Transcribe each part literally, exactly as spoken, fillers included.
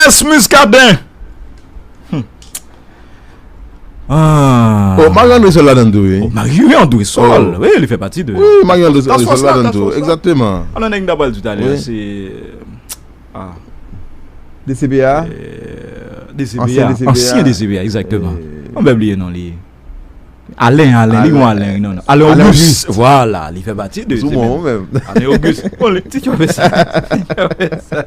Ernest Muscadin. Hmm. Ah. Oh, Marie André Sol ladan tou, wi. Oh, Marie André Sol. Oh. Wi, li fè pati de. Wi, Marie André Sol ladan tou. Egzakteman. Alò, nèg m ta pral di talè, se, ah. D C P A? Euh, D C P A. Ansyen D C P A. Ansyen D C P A, egzakteman. Mwen bliye non li. Alen, Alen, li gon Alen, non, non. Alen Auguste, vwala, li fè pati de. Sou mwen menm. Alen Auguste. Bon, li, ti chòfè sa. Ti chòfè sa.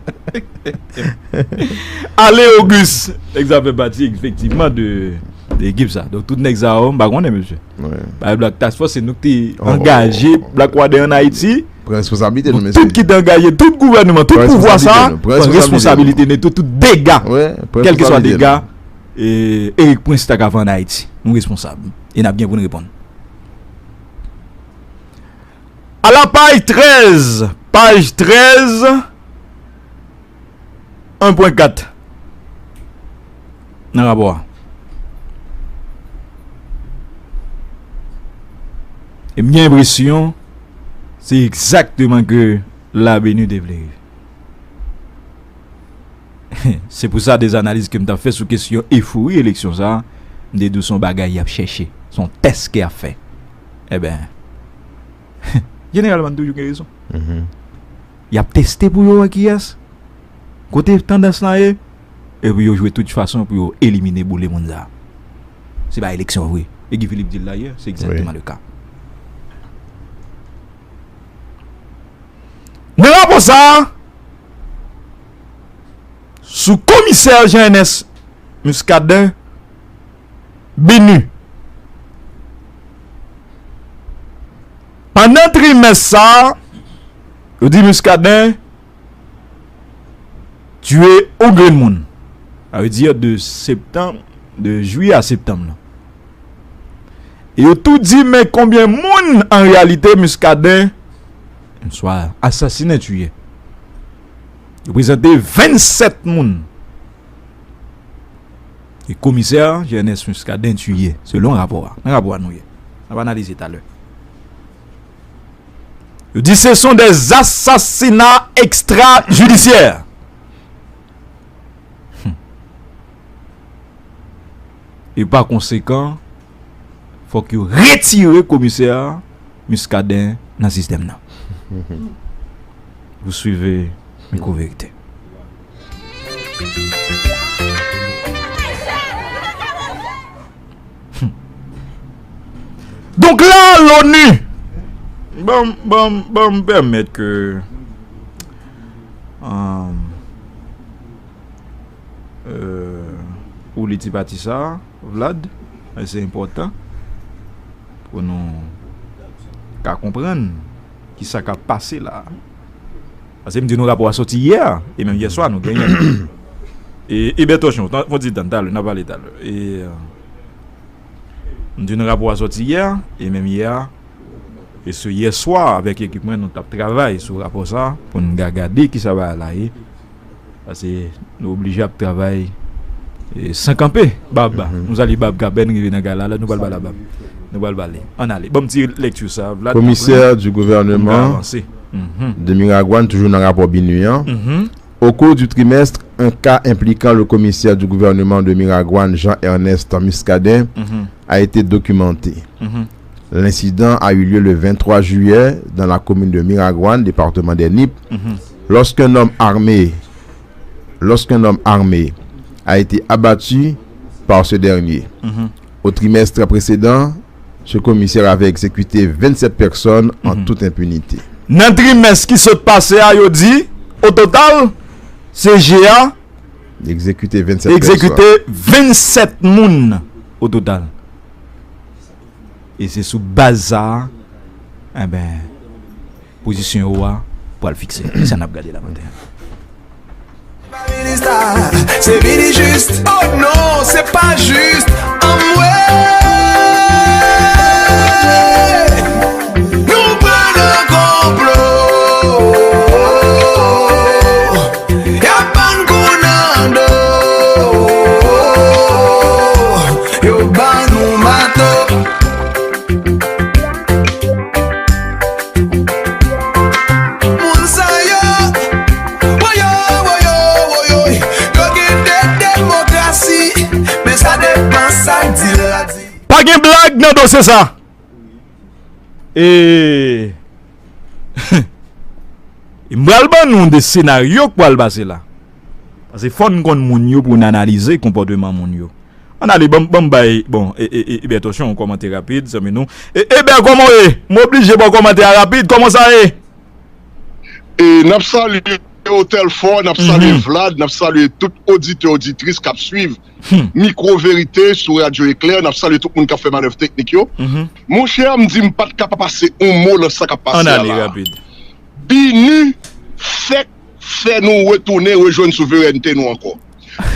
Alen Auguste. Nèg sa fè pati, efektivman, de, de ekip sa. Donk, tout nèg sa yo, m pa konnen, mesye. Bay Black Task Force, se nou ki te angaje Black Warden ann Ayiti. Pran responsablite nou, mesye. Tout ki te angaje, tout gouvènman, tout pouvwa sa, pran responsabilite nou, tout, tout dega, kèlkeswa dega. E, Erik Prince ta ka fè ann Ayiti. Nou responsab. E n ap gen pou n reponn. A la paj trèz, paj trèz, en pwen kat nan rapò a. E m gen enpresyon se egzakteman ke Labenu te vle rive. Se pou sa, de analiz ke m t ap fè sou kesyon efori eleksyon sa a, m te di w se yon bagay y ap chèche, se yon tès ke y ap fè. Enben, jeneralman, n toujou gen rezon. Y ap teste pou yo wè kiyès, kote tandans lan ye, epi yo jwe tout fason pou yo elimine, boule moun sa a. Se pa eleksyon vre. E Guy Philippe di l dayè, se egzakteman le ka. Nan rapò sa a, sou komisè Jean Ernest Muscadin, Binu, pandan trimès sa a, yo di Muscadin tiye yon grenn moun. Sa vle di de septanm, de jiyè a septanm nan. E yo tou di, men konbyen moun an reyalite Muscadin swa asasinen, tiye? Yo prezante vennsèt moun. E komisè Jean Ernest Muscadin tiye, selon rapò a. Nan rapò a nou ye. N ap analize talè. Yo di ce sont des assassinats extrajudiciaires. Hmm. E pa konsekan, fòk yo retire komisè Muscadin nan sistèm nan. Vous suivez Mikwo Verite. Hmm. Donk la, l'ONU, ban m, ban m, ban m pèmèt ke, um, euh, ou li ti pati sa, Vlad, se enpòtan pou nou ka konprann kisa k ap pase la. Paske m di nou rapò a soti yè, e menm yè swa nou genyen l. E, e Bertochon, fò di tann talè, n a pale talè. E, euh, m di nou rapò a sòti yè, e menm yè a, e se yè swa avèk ekip mwen nou t ap travay sou rapò sa pou n ka gade kisa bagay la ye. Paske nou oblije ap travay, e, san kanpe. Bab, nou salye Bab Kapèn rive nan kay la, la nou pral pale a Bab. Nou pral pale. Ann ale. Ban m ti lekti sa, Vlad, komisè di gouvènman de Miragwàn, toujou nan rapò Binu an. Au cours du trimestre, un cas impliquant le commissaire du gouvernement de Miragwàn, Jean Ernest Muscadin, a été documenté. L'incident a eu lieu le vingt-trois juillet dans la commune de Miragwàn, département des Nippes, lorsqu'un homme armé, lorsqu'un homme armé a été abattu par ce dernier. Au trimestre précédent, ce commissaire avait exécuté vingt-sept personnes en toute impunité. Nan trimès ki sot pase a, yo di, o total, C G A egzekite vennsèt pèsòn. Egzekite vennsèt moun o total. E se sou baz sa a, enben, pozisyon yo a pral fikse. Se sa n ap gade la maten an. Se pa minista, se minijis. Oh non, se pa jis. Anmwe! Nou pa nan konplo. Y ap ban n kou nan do. Yo ban nou mato. Moun sa yo, woyo, woyo, woyo, yo gen Gen blag nan dosye sa. E, e m pral ban nou de senaryo k pral pase la. Paske fò n konn moun yo pou n analize konpòteman moun yo. Ann ale, ban m, ban m bay, bon, e, e, e, Eber Torchon, yon kòmantè rapid, zanmi nou. E, Eber, kòman w ye? M oblije ba w kòmantè a rapid, kòman sa ye? E n ap salye Telfò, n ap salye Vlad, n ap salye tout oditè, oditris k ap swiv Mikwo Verite sou Radyo Eklè, n ap salye tout moun k ap fè manèv teknik yo. Monchè, m di m pa t ka pa pase yon mo nan sa k ap pase a la. Bini fèk fè nou retounen rejwenn souverènte nou ankò.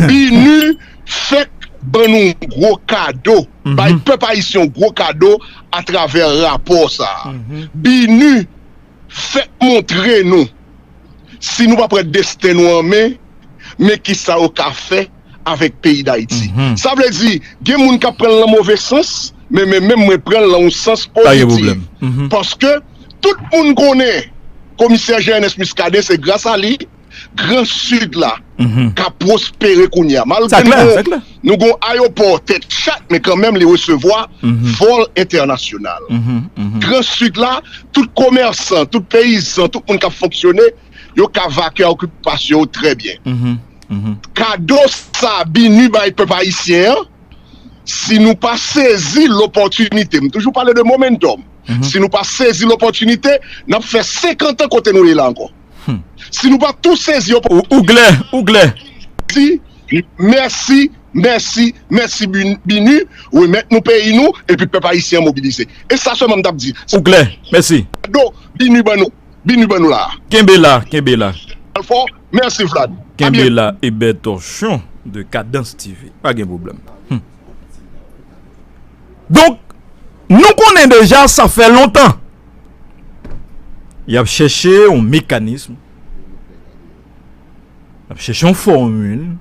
Bini fèk ban nou yon gwo kado, bay pèp ayisyen yon gwo kado atravè rapò sa a. Bini fèk montre nou, si nou pa pran desten nou an men, men kisa yo ka fè avèk peyi Dayiti. Sa vle di, gen moun k ap pran l nan move sans, men, men, men mwen pran l nan yon sans pozitif. Paske tout moun konnen Komisè Jean Ernest Muscadin, se gras a li Gran Sid la ka pwospere kounye a. Malgre nou gon, nou gon ayewopò tèt chat, men kanmenm li resevwa vòl entènasyonal. Gran Sid la, tout komèsan, tout peyizan, tout moun k ap fonksyone, yo ka vake a okipasyon yo trè byen. Kado sa Bini bay pèp ayisyen an, si nou pa sezi lopòtinite, m toujou pale de momentum, si nou pa sezi lopòtinite, n ap fè senkant an kote nou ye la ankò. Si nou pa tou sezi opòtinite, ou klè, ou klè. Di mèsi, mèsi, mèsi Bini, remèt nou peyi nou, epi pèp ayisyen an mobilize. E sa sèlman m t ap di. Ou klè, mèsi. Kado Bini ban nou. Bini ban nou la. Kenbe la, kenbe la. Alfò, mèsi Vlad. Kenbe la, Eber Torchon de Kadans T V. Pa gen pwoblèm. Hmm. Donk, nou konnen deja sa fè lontan. Y ap chèche yon mekanism, y ap chèche yon fòmil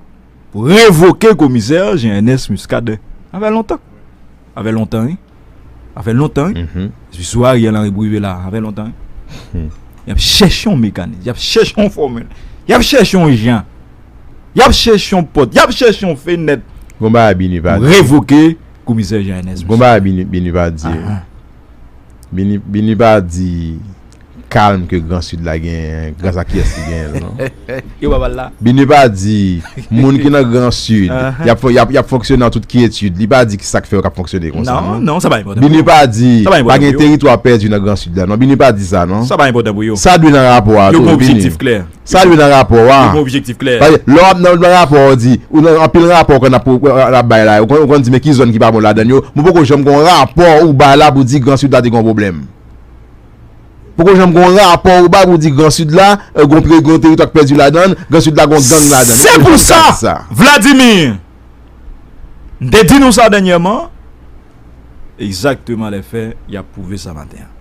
pou revoke komisè Jean Ernest Muscadin. Sa fè lontan. Sa fè lontan, wi. Sa fè lontan, wi. Depi sou Ariel Henry pou rive la, sa fè lontan, wi. Y ap chèche yon mekanis, y ap chèche yon fòmil, y ap chèche yon jan, y ap chèche yon pòt, y ap chèche yon fenèt pou revoke komisè Jean Ernest Muscadin. Gon bagay Bini, Bini pa di. Bini, Bini pa di kalm ke Gran Sid la genyen, gras a kiyès li genyen l, non? Yo pa pale la. Bini pa di moun ki nan Gran Sid, y ap fon-, y ap, y ap fonksyone an tout kyetid. Li pa di ki sa k fè yo k ap fonksyone konsa, non, non. Non, sa pa enpòtan pou yo. Bini pa di pa gen teritwa pèdi nan Gran Sid la, non. Bini pa di sa, non. Sa pa enpòtan pou yo. Sa dwe nan rapò a tou, Bini. Yo gen objektif klè. Sa dwe nan rapò a. Yo gen objektif klè. Paske lè w ap nan, nan rapò, w di, ou nan anpil rapò ke n ap, n ap bay la, ou konn, ou konn di, men ki zòn ki pa bon ladan yo. Mwen poko janm gen yon rapò ou bay la pou di Gran Sid la te gen yon pwoblèm. Poko janm gen yon rapò ou bay pou di Gran Sid la, eh, gon pre-, gon teritwa k pèdi ladan l, Gran Sid la gon gang ladan l. Se pou sa, Vladimir, m te di nou sa dènyèman, egzakteman lè fè, y ap pwouve sa maten an.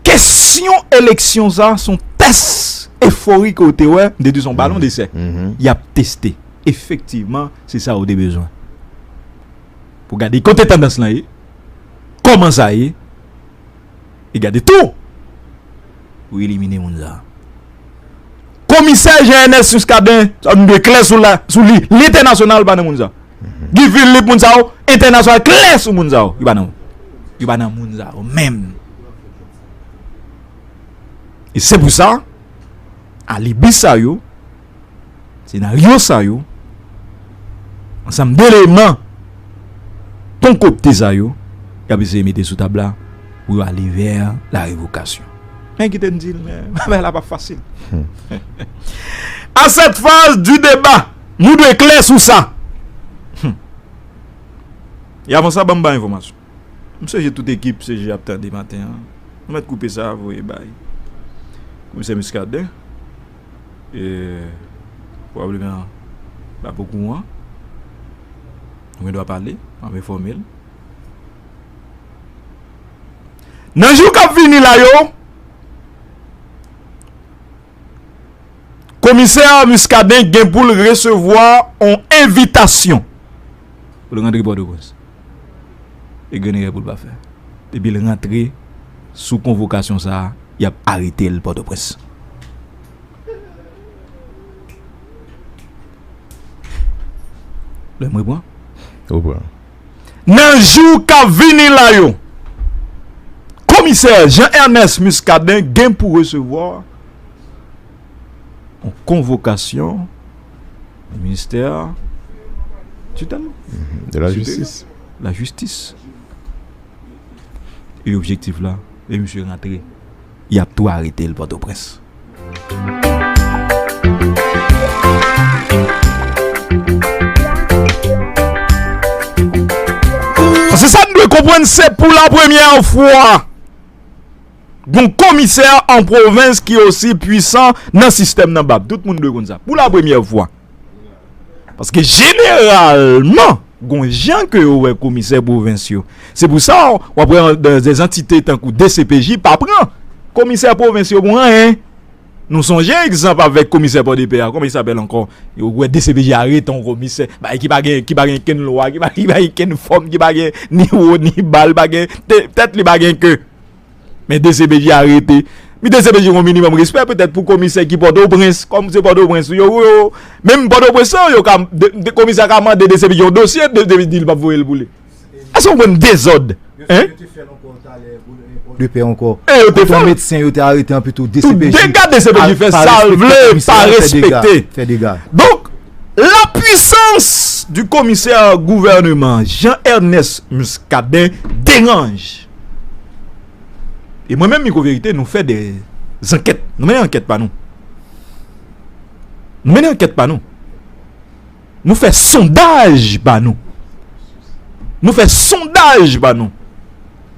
Kesyon eleksyon sa, se yon tès efori ke w te wè, m te di se yon balon desè. Y ap teste. Efektivman, se sa yo te bezwen. Pou gade kote tandans lan ye, kòman sa ye, e gade tou pou elimine moun sa. Komisè Jean Ernest Muscadin, sa nou dwe klè sou la, sou li, lentènasyonal pa nan moun sa. Guy Philippe, moun sa yo, entènasyonal, klè sou moun sa yo. Yo pa nan, yo pa nan moun sa yo menm. E se pou sa, alibi sa yo, senaryo sa yo, ansanm deleman konkokte sa yo, y ap eseye mete sou tab la pou yo ale vè la revokasyon. Men kite m di l, men bagay la p ap fasil. A cette phase du débat, nou dwe klè sou sa. E avan sa, ban m ba enfòmasyon. M sonje tout ekip C G ap tande maten an. Nou mèt koupe sa, voye bay Komisè Muscadin. E, pwobableman, l ap okouran. Nou gen dwa pale, m ap enfòme l. Nan jou k ap vini la yo, Komisè Muscadin gen pou l resevwa yon envitasyon pou l rantre Pòtoprens. E grenn erè pou l pa fè. Depi l rantre sou konvokasyon sa a, y ap arete l Pòtoprens. Lè m repran? Repran. Nan jou k ap vini la yo, Komisè Jean Ernest Muscadin gen pou resevwa yon konvokasyon ministè, de la jistis. E objektif la, e misye rantre, y ap tou arete l Pòtoprens. Se sa n dwe konprann, se pou la premyè fwa gon komisè an pwovens ki osi pwisan nan sistèm nan bab. Tout moun dwe konn sa. Pou la premyè fwa. Paske jeneralman, gon jan ke yo wè komisè pwovens yo. Se pou sa, w ap wè de zantite tankou D C P J pa pran komisè pwovens yo pou anyen. Nou sonje egzanp avèk komisè Pòdepè a, kòman li apèl ankò? Yo wè D C P J arete yon komisè, bagay ki pa gen, ki pa gen kenn lwa, ki pa, ki pa gen kenn fòm, ki pa gen ni wo ni ba, li pa gen te-, tèt, li pa gen ke. Men D C P J arete. Men D C P J gon minimòm respè petèt pou komisè ki Pòtoprens, kòm se Pòtoprens yo, yo, menm Pòtoprens lan, yo ka, de, de, komisè a ka mande D C P J yon dosye, D C P J di l p ap voye l pou li. Èske w konprann dezòd? Hein? Yo te fè l ankò talè, Pòdepè ankò. E yo te fè l. Medsen yo te arete anpi tou, D C P J. Tout dega D C P J fè sa l vle, pa respekte. Fè dega. Donk, la puissance du commissaire gouvernement Jean Ernest Muscadin dérange. E mwen menm, Miko Verite, nou fè de zankèt. Nou mennen ankèt pa nou. Nou mennen ankèt pa nou. Nou fè sondaj pa nou. Nou fè sondaj pa nou.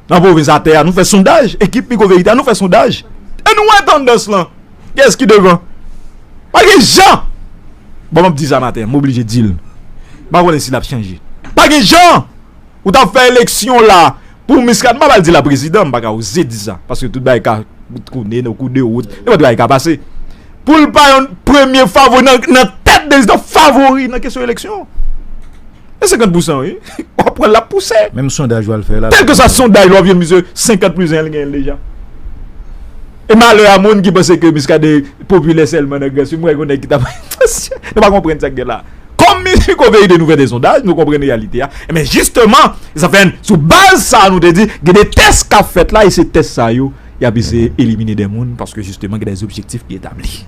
Nan pwovens atè a, nou fè sondaj. Ekip Miko Verite a, nou fè sondaj. E nou wè tandans lan. Kiyès ki devan? Pa gen jan! Bon, m ap di sa maten, m oblije di l. M pa konnen si l ap chanje. Pa gen jan! Ou t ap fè eleksyon la pou Muscadin, m pa pral di la prezidan, m pa ka oze di sa. Paske tout bagay ka tounen, nan kou de wout, nenpòt bagay ka pase. Pou l pa yon premye favori nan, nan tèt de list favori nan kesyon eleksyon. E senkant pousan, wi. W ap pran l ap pouse. Menm sondaj w al fè la. Kèlkeswa sondaj, w ap jwenn misye senkant plis en, l genyen l deja. E malè a moun ki panse ke Muscadin popilè sèlman nan Gran Sid, m wè gon nèg ki t ap, nou pa konprann sa k gen la. Kòm Miko Verite nou fè de sondaj, nou konprann reyalite a. Ebyen, jisteman, sa fè n, sou baz sa a, nou te di, gen de tès k ap fèt la, e se tès sa yo, y ap eseye elimine de moun, paske jisteman, gen de objektif ki etabli.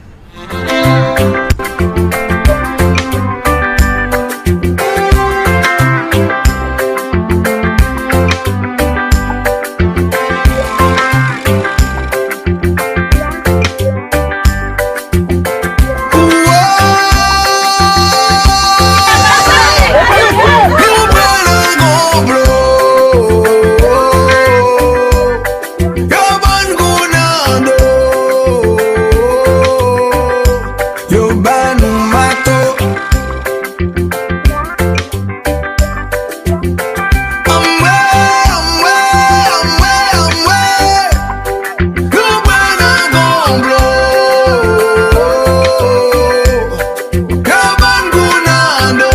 Yo ban nou mato. Anmwe, anmwe, anmwe, anmwe. Yo pran nan gonblo. Yo ban gounando.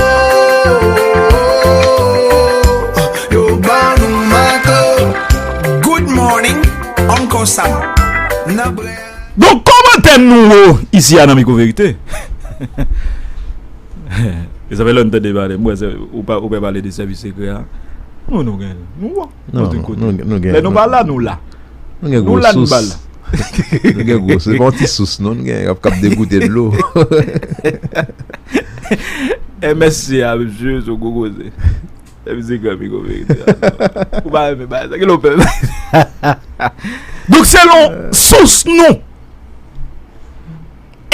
Yo ban nou mato. Good morning, Uncle Sam. Nan brè. Donk, kòmantè nou wo isi a nan Miko Verite. E sa fè lè n tande pale, m wè se, ou pa, ou pa pale de sèvis sekrè a. Nou, nou gen, nou wo. Non, nou tout kote. Nou, nou gen, lè nou pa la, nou la. Nou gen gwo sous. Nou la, nou pa la. Nou gen gwo sous. Se pa yon ti sous, non. Nou gen, y ap kab degoute dlo. M S C a, mesye, se gwo koze. Epi se Gran Miko Verite a. Ou pa renmen bagay sa. Kilè w pè? Donk, selon sous nou,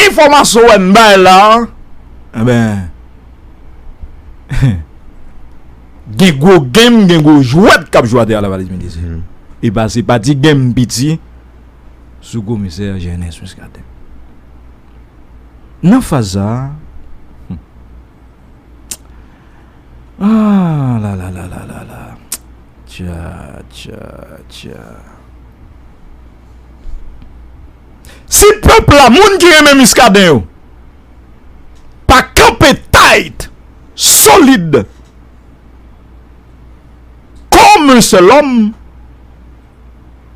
enfòmasyon w wè n bay la, enben, gen gwo game, gen gwo jwèt k ap jwe atè a Lavaliz Medisè. Mhm. E pa, se pa ti game piti sou komisè Jean Ernest Muscadin. Nan faz sa a, hmm, Ah, la, la, la, la, la, la. Tcha, tcha, tcha. Si pèp la, moun ki renmen Muscadin yo, pa kanpe tight, solid, comme un seul homme,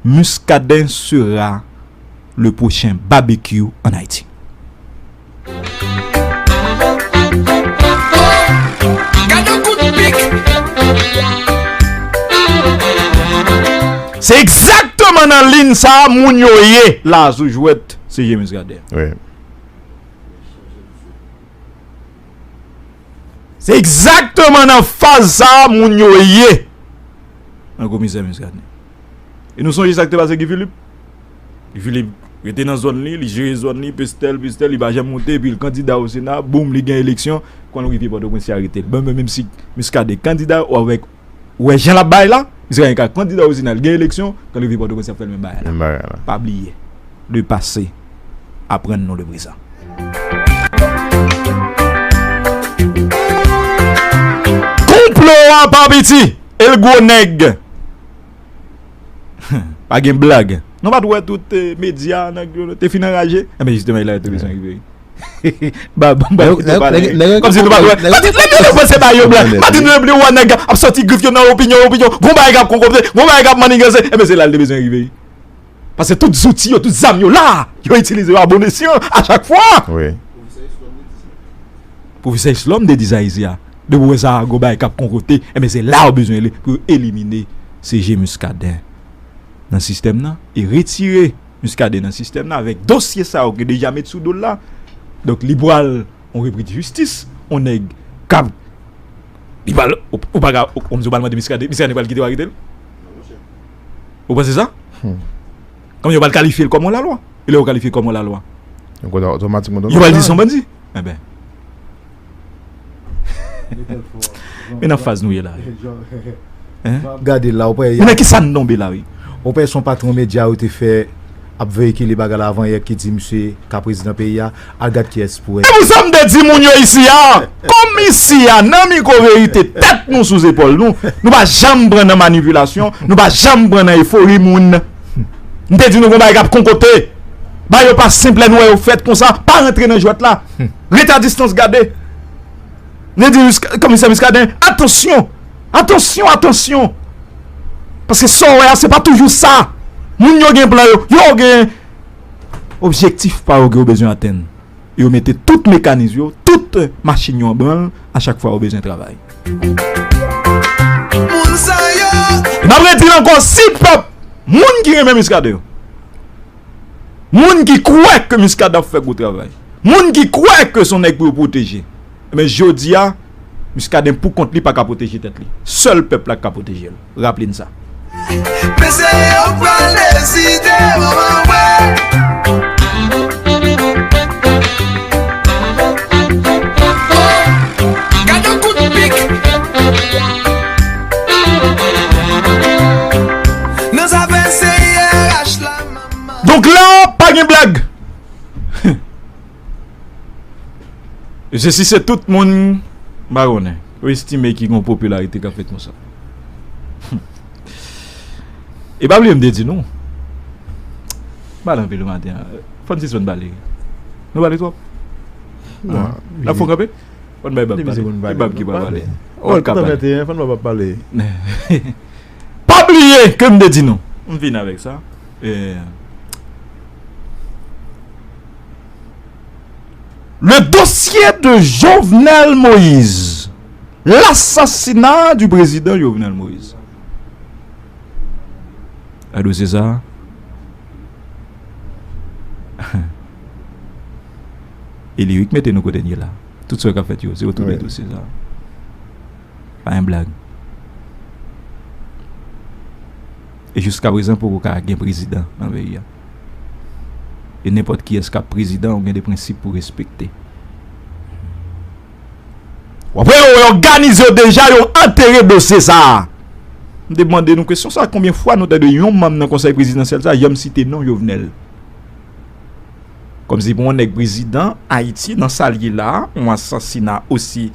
Muscadin sera le prochain barbecue en Haïti. Gade yon kout pik. Se egzakteman nan liy sa a moun yo ye la a sou jwèt C G Muscadin. Wi. Se egzakteman nan faz sa a moun yo ye nan komisè Muscadin. E nou sonje sa k te pase Guy Philippe? Guy Philippe rete nan zòn li, li jere zòn li, pestèl, pestèl, li pa janm monte, epi l kandida o Sena, boum, li gen eleksyon, kon l rive Pòtoprens, yo arete l. Bon, men menm si Muscadin kandida, ou avèk, ou wè jan l ap bay la, Muscadin ka kandida o Sena, l gen eleksyon, kon l rive Pòtoprens, y ap fè l menm bagay la. Menm bagay la. Pa bliye, le passé apprend nous le présent. Konplo a pa piti, e l gwo nèg. Pa gen blag. Nou pa t wè tout, eh, medya nèg yo te fin anraje? Enben, jisteman, e la yo te bezwen rive. Ba, ba, ba, nèg, nèg, nèg, kòmsi nou pa t wè. Nèg, nèg, nèg, nèg, nèg, nèg, nèg, nèg, nèg, nèg, nèg, nèg, nèg, ap sòti grif yo nan opinyon, opinyon. Gon bagay k ap konkote, gon bagay k ap maniganse. Enben, se la l te bezwen rive. Paske tout zouti yo, tout zam yo la, yo itilize yo a bon esyan a chak fwa. Wi. Pwofesè Islòm te di sa isi a. Depi w wè sa, gon bagay k ap konkote, enben, se la yo bezwen ale pou yo elimine C G Muscadin nan sistèm nan e retire Muscadin nan sistèm nan avèk dosye sa yo ki deja met sou do l la. Donk, li pral yon repri de jistis, yon nèg k ap, li pral, ou, ou pa ka, ou, ou pral mande Muscadin, Muscadin pral kite w arete l? Ou panse sa? Hmm. Kòm yo pral kalifye l kòm yon lalwa. E lè yo kalifye l kòm yon lalwa, yo pral di se yon bandi. Enben. Men nan faz nou ye la. Hein? Gade la, ou pè. Men nan ki sa n tonbe la, wi? Ou pè, se yon patwon medya yo te fè ap veyikile bagay la avan yè ki di misye ka prezidan peyi a. Al gad kiyès pou wè. E pou sa m te di moun yo isi a, kòm isi a, nan mikwo verite, tèt nou sou zepòl nou, nou pa janm pran nan manipilasyon, nou pa janm pran nan efori moun. M te di nou gon bagay k ap konkote. Bagay yo pa senp lè nou wè yo fèt konsa, pa rantre nan jwèt la. Rete a distans gade. M te di Mus-, komisè Muscadin, atansyon! Atansyon, atansyon! Paske sa w wè a, se pa toujou sa. Moun yo gen plan yo, yo gen objektif pa yo ke yo bezwen atenn. Yo mete tout mekanis yo, tout machin yo an branl a chak fwa yo bezwen travay. Moun sa yo. E m ap redi l ankò, si pèp, moun ki renmen Muscadin yo, moun ki kwè ke Muscadin ap fè gwo travay, moun ki kwè ke se yon nèg pou yo pwoteje, men jodi a, Muscadin pou kont li pa ka pwoteje tèt li. Sèl pèp la ki ka pwoteje l. Raple n sa. Men se yo k pral deside, o, o, wè. Gade yon kout pik. Nan zafè C R H la, manman. Donk la, pa gen blag. Mesye, si se tout moun, m pa konnen, yo estime ki gon popilarite k ap fèt konsa. E pa bliye m te di nou, m pale anpil maten an. Fò n sispann pale. Nou pale twòp. N ap fè kanpe. Fò n bay Bab pale. E Bab ki pral pale. Fò n bay Bab pale. Pa bliye ke m te di nou. M vin avèk sa. Eh, le dossier de Jovenel Moïse. L'assassinat du président Jovenel Moïse. A dosye sa a, e Lyric mete nou kote n ye la. Tout sa k ap fèt yo, se otou de dosye sa a. Pa yon blag. E jiskaprezan, poko ka gen prezidan nan peyi a. E nenpòt kiyès k ap prezidan, ou gen de prensip pou respekte. W ap wè yo òganize yo deja, yo antere dosye sa a. M te mande nou kesyon sa a, konbyen fwa nou tande yon manm nan konsèy prezidansyèl sa a janm site non Jovenel? Kòmsi pou yon nèg prezidan Ayiti nan sa l ye la, yon asasina osi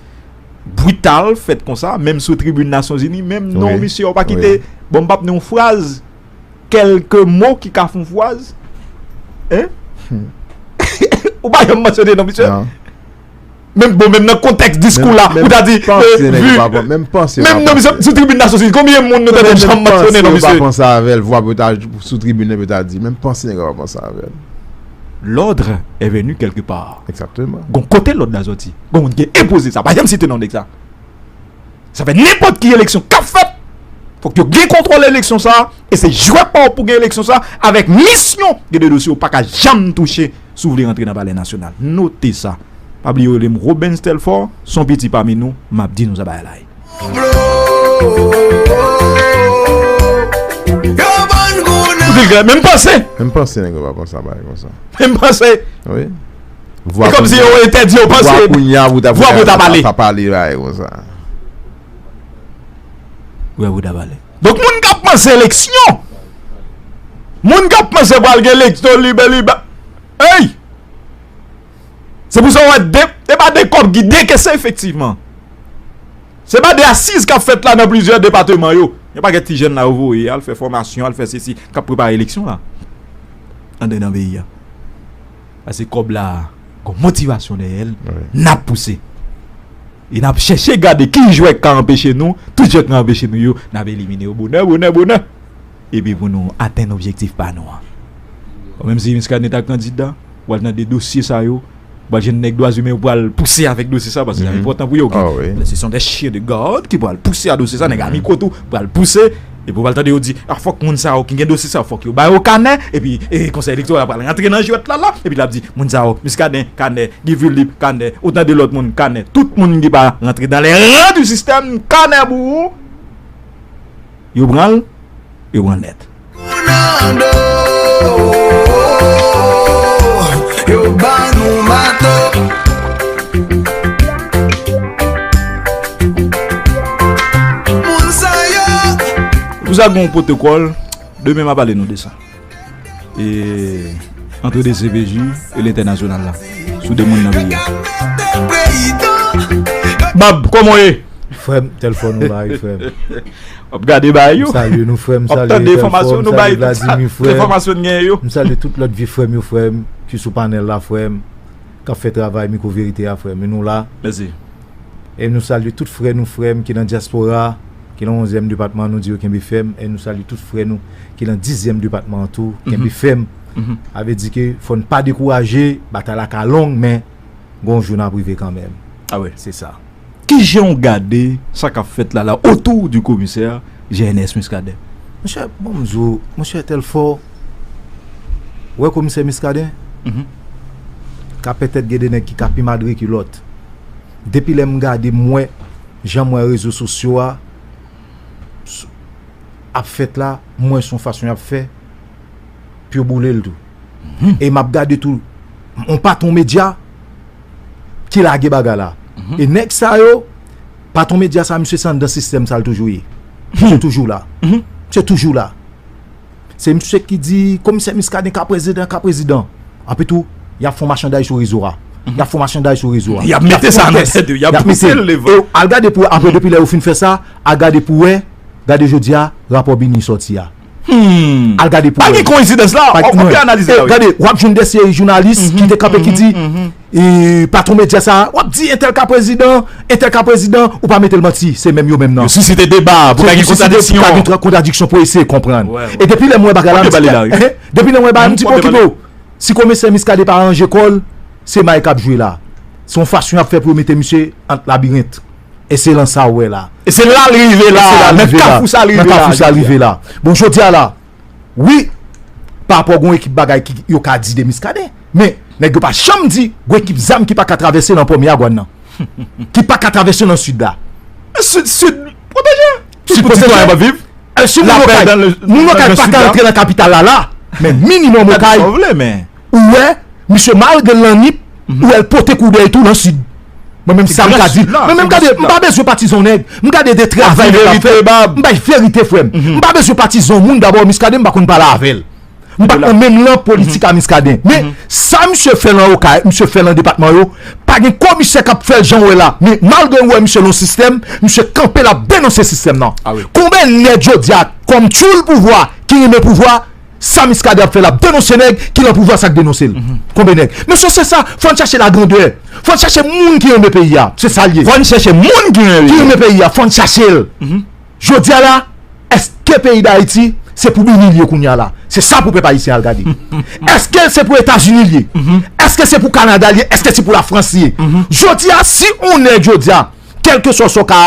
brital fèt konsa, menm sou tribin Nasyonzini, menm non misye yo pa kite. Bon, m p ap ni yon fraz, kèlke mo ki ka fè yon fraz. Hein? Ou pa janm mansyone non misye? Menm, bon, menm nan kontèks diskou la, ou ta di, menm non misye sou tribin Nasyonzini, konbyen moun nou tande janm mansyone non misye? Sou tribin nan, yo ta di, menm panse nèg yo pa panse avè l. L'ordre est venu quelque part. Egzakteman. Gon kote lòd la sòti. Gon moun ki enpoze sa. Pa janm site non nèg sa. Sa fè nenpòt ki eleksyon k ap fèt, Fòk yo gen kontwòl eleksyon sa a, e se jwèt pa w pou gen eleksyon sa a, avèk misyon gen de dosye w pa ka janm touche si w vle rantre nan Palè Nasyonal. Note sa. Pa bliye rele m Robens Telfò, se yon piti pami nou, m ap di nou sa bagay la ye. Menm panse. Menm panse nèg yo pa panse a bagay konsa. Menm panse. Wi. E kòmsi yo entèdi yo panse. Vwa kounye a pou ta pale. Vwa pou ta pale bagay konsa. Vwa pou ta pale. Donk moun k ap panse eleksyon, moun k ap panse pral gen eleksyon libè libè. Ey! Se pou sa w wè de, e pa de kòb ki dekese efektivman. Se pa de asiz k ap fèt la nan plizyè depatman yo. Yon pakèt ti jèn la yo voye al fè fòmasyon, al fè sesi, k ap prepare eleksyon la. Andedan peyi a. Paske kòb la, gon motivasyon dèyè l, n ap pouse. E n ap chèche gade ki jwèt k ka anpeche nou, tout jwèt k ka anpeche nou yo, n ap elimine yo bonè, bonè, bonè. Epi pou nou atenn objektif pa nou an. Bon, menm si Muscadin ta kandida, w al tande dosye sa yo, w al jwenn nèg dwa imen yo pral pouse avèk dosye sa, paske sa enpòtan pou yo. Ce sont des chiens de garde ki pral pouse a dosye sa, nèg a mikwo tou pral pouse. Epi w al tande yo di, a fòk moun sa yo ki gen dosye sa, fòk yo ba yo kanè, epi e, konsèy elektoral pral rantre nan jwèt la la, epi l ap di, moun sa yo, Muscadin, kanè, Guy Philippe, kanè, ou tande lòt moun, kanè, tout moun ki pa rantre dans les rangs du système, kanè pou ou, yo pran l, yo pran l nèt. Yo ba nou mato. Moun sa yo. Pou sa gen yon pwotokòl, demen m a pale nou de sa. E antre de C P J e lentènasyonal la sou de moun nan peyi a. Bab, kòman w ye? Frè m, Telfò nou la wi, frè m. W ap gade bagay yo. M salye nou, frè m, w ap tande enfòmasyon nou bay, tout sa enfòmasyon n genyen yo. M salye tout lòt vye frè m yo, frè m, ki sou panèl la, frè m, k ap fè travay Mikwo Verite a, frè m. E nou la. Mèsi. E nou salye tout frè nou, frè m, ki nan dyaspora, ki nan onzyèm depatman, nou di yo kenbe fèm. E nou salye tout frè nou ki nan dizyèm depatman an tou, kenbe fèm. Sa vle di ke fò n pa dekouraje, batay la ka long, men gon jou n ap rive kanmenm. A wi. Se sa. Ki jan w gade sa k ap fèt la la autour du commissaire G N S Muscadin? Monchè, bon, m di w, monchè Telfò, ou wè komisè Muscadin, ka petèt gen de nèg ki ka pi madre ke lòt. Depi lè m gade, m wè, jan m wè rezo sosyo a, ap fèt la, m wè se yon fason y ap fè pou yo boule l tou. E m ap gade tou, yon patwon medya ki lage bagay la. E nèg sa yo, patwon medya sa, misye se anndan sistèm sa l toujou ye. Misye toujou la. Misye toujou la. Se misye ki di, komisè Muscadin ka prezidan, ka prezidan. Anpi tou, y ap fè yon machanday sou rezo a. Y ap fè yon machanday sou rezo a. Y ap mete sa nan tèt yo, y ap pouse l devan. E al gade pou, apre, depi lè yo fin fè sa, al gade pou wè, gade jodi a, rapò BINUH sòti a. Al gade pou wè. Pa gen koyinsidans la, w ap byen analize la, wi. Gade, w ap jwenn de seri jounalis ki te kanpe ki di, e, patwon medya sa, w ap di entèl ka prezidan, entèl ka prezidan, ou pa mete l manti, se menm yo menm nan. Yo sisite deba, pou ka gen kontradiksyon. Pou ka gen kontradiksyon pou eseye konprann. E depi lè m wè bagay la, m di, depi lè m wè bagay, m di, okipe w. Si komisè Muscadin pa ranje kò l, se may k ap jwe la. Se yon fason y ap fè pou yo mete misye ant labirent. E se lan sa w wè la. E se la l rive la. Nan kafou sa l rive la. Bon, jodi a la, wi, pa rapò gon ekip bagay ki yo ka di de Muscadin. Men, nèg yo pa janm di gon ekip zam ki pa ka travèse nan Pòmye a Gwàn nan. Ki pa ka travèse nan Sid la. Sid, Sid pwoteje. Sid pwoteje. Tout sitwayen pa viv. Si moun Okay, moun Okay pa ka rantre nan kapital la la, men minimòm Okay, ou wè, misye malgre l nan Nip, ou wè l pote koudèy tou nan Sid. Mwen menm sa m ka di. Mwen menm gade, m pa bezwen patizan nèg. M gade de travay nèg ap fè. M bay verite, frè m. M pa bezwen patizan moun, dabò Muscadin m pa konn pale avè l. M pa nan menm lan politik a Muscadin. Men sa misye fè nan Okay, misye fè nan depatman yo, pa gen komisè k ap fè l jan w wè la. Men malgre w wè misye nan yon sistèm, misye kanpe l ap denonse sistèm nan. Konbyen nèg jodi a, kòm tchoul pouvwa, ki renmen pouvwa, sa Muscadin ap fè l ap denonse nèg ki nan pouvwa sa k denonse l. Konbyen nèg? Mesye, se sa, fò n chache lagrandè. Fò n chache moun ki renmen peyi a. Se sa l ye. Fò n chache moun ki renmen peyi a. Ki renmen peyi a, fò n chache l. Jodi a la, èske peyi Dayiti se pou BINUH l ye kounye a la? Se sa pou pèp ayisyen al gade. Èske se pou Etazini l ye? Èske se pou Kanada l ye? Èske se pou Lafrans l ye? Jodi a, si yon nèg jodi a, kèlkeswa sa w ka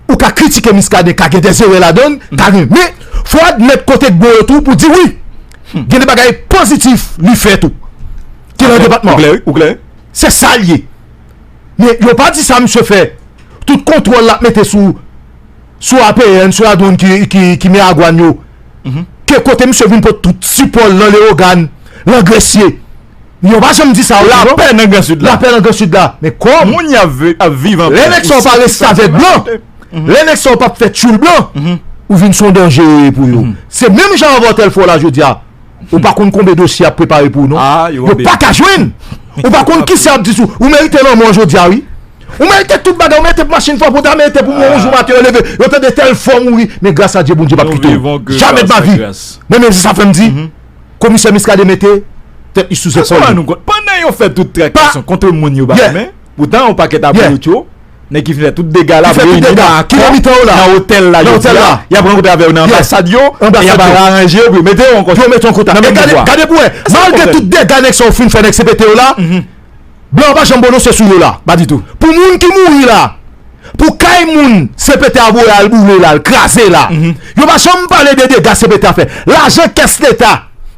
Ou ka kritike Miskaden, ka gen dèzerè ladan l, ka gen, men fò admèt kote k bon yo tou pou di wi. Gen de bagay pozitif li fè tou. Ki nan depatman. Ou klè, wi, ou klè. Se sa l ye. Men yo pa di sa misye fè. Tout kontwòl l ap mete sou, sou A P N, sou ladwann ki, ki, ki Miragwàn yo. Ke kote misye vin pot tout sipò l nan Leyogàn, nan Gresye. Yo pa janm di sa. Lapè nan Gran Sid la. Lapè nan Gran Sid la. Men kòm moun y ap vi- ap viv anpè. Lè nèg sa yo pa reste avèk blan, lè nèg sa yo p ap fè tchoul blan, ou vin se yon danje pou yo. Se menm jan an Vòtèl fè w la jodi a. Ou pa konn konbyen dosye y ap prepare pou ou non. Yo pa ka jwenn. Ou pa konn kisa y ap di sou ou. Ou merite lanmò jodi a wi. Ou merite tout bagay, ou merite pou machin fò pou ta merite pou mwen yon jou maten yo leve, yo tande tèl fò mouri, men gras a Dye Bondye p ap kite w. Jamè de ma vi. Mwen menm se sa fè m di, komisè Miskaden mete tèt li sou zepòl li. Pandan yo fè tout trakasyon kont moun yo pa renmen, poutan yon pakèt abri yo, nèg ki fè tout dega la, ki fè tout dega, ki nan mitan yo la, nan otèl la, nan otèl la, y ap rankontre avè yo nan anbasad yo, y ap aranje yo pou yo mete yo an kontak. Pou yo mete yo an kontak. E gade, gade pou wè, malgre tout dega nèg sa yo fin fè nèg C P T yo la, blan pa janm pwononse sou yo la. Pa ditou. Pou moun ki mouri la, pou kay moun C P T a voye al boule la, al kraze la, yo pa janm pale de dega C P T a fè. Lajan kès leta,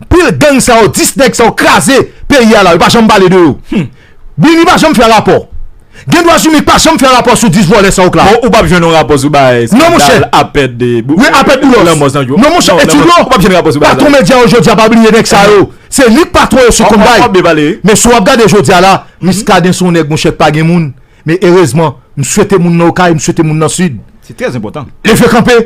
pil gang sa yo, dis nèg sa yo kraze peyi a la, yo pa janm pale de yo. Bini pa janm fè rapò. Gen dwa Jimmy pa janm fè rapò sou dis vòlè sa yo k la. Bon, ou p ap jwenn yon rapò sou bagay. Non, monchè. Apèd de. Wi, apèd Boulos. Lanmò Sanjo. Non, monchè, etid yo. Ou p ap jwenn rapò sou bagay. Patwon medya yo jodi a pa bliye nèg sa yo. Se li k patwon yo sou konbay. Men si w ap gade jodi a la, Miskaden se yon nèg, monchè, k pa gen moun. Men erezman, m swete moun nan Okay, m swete moun nan Sid. Se trè enpòtan. Leve kanpe.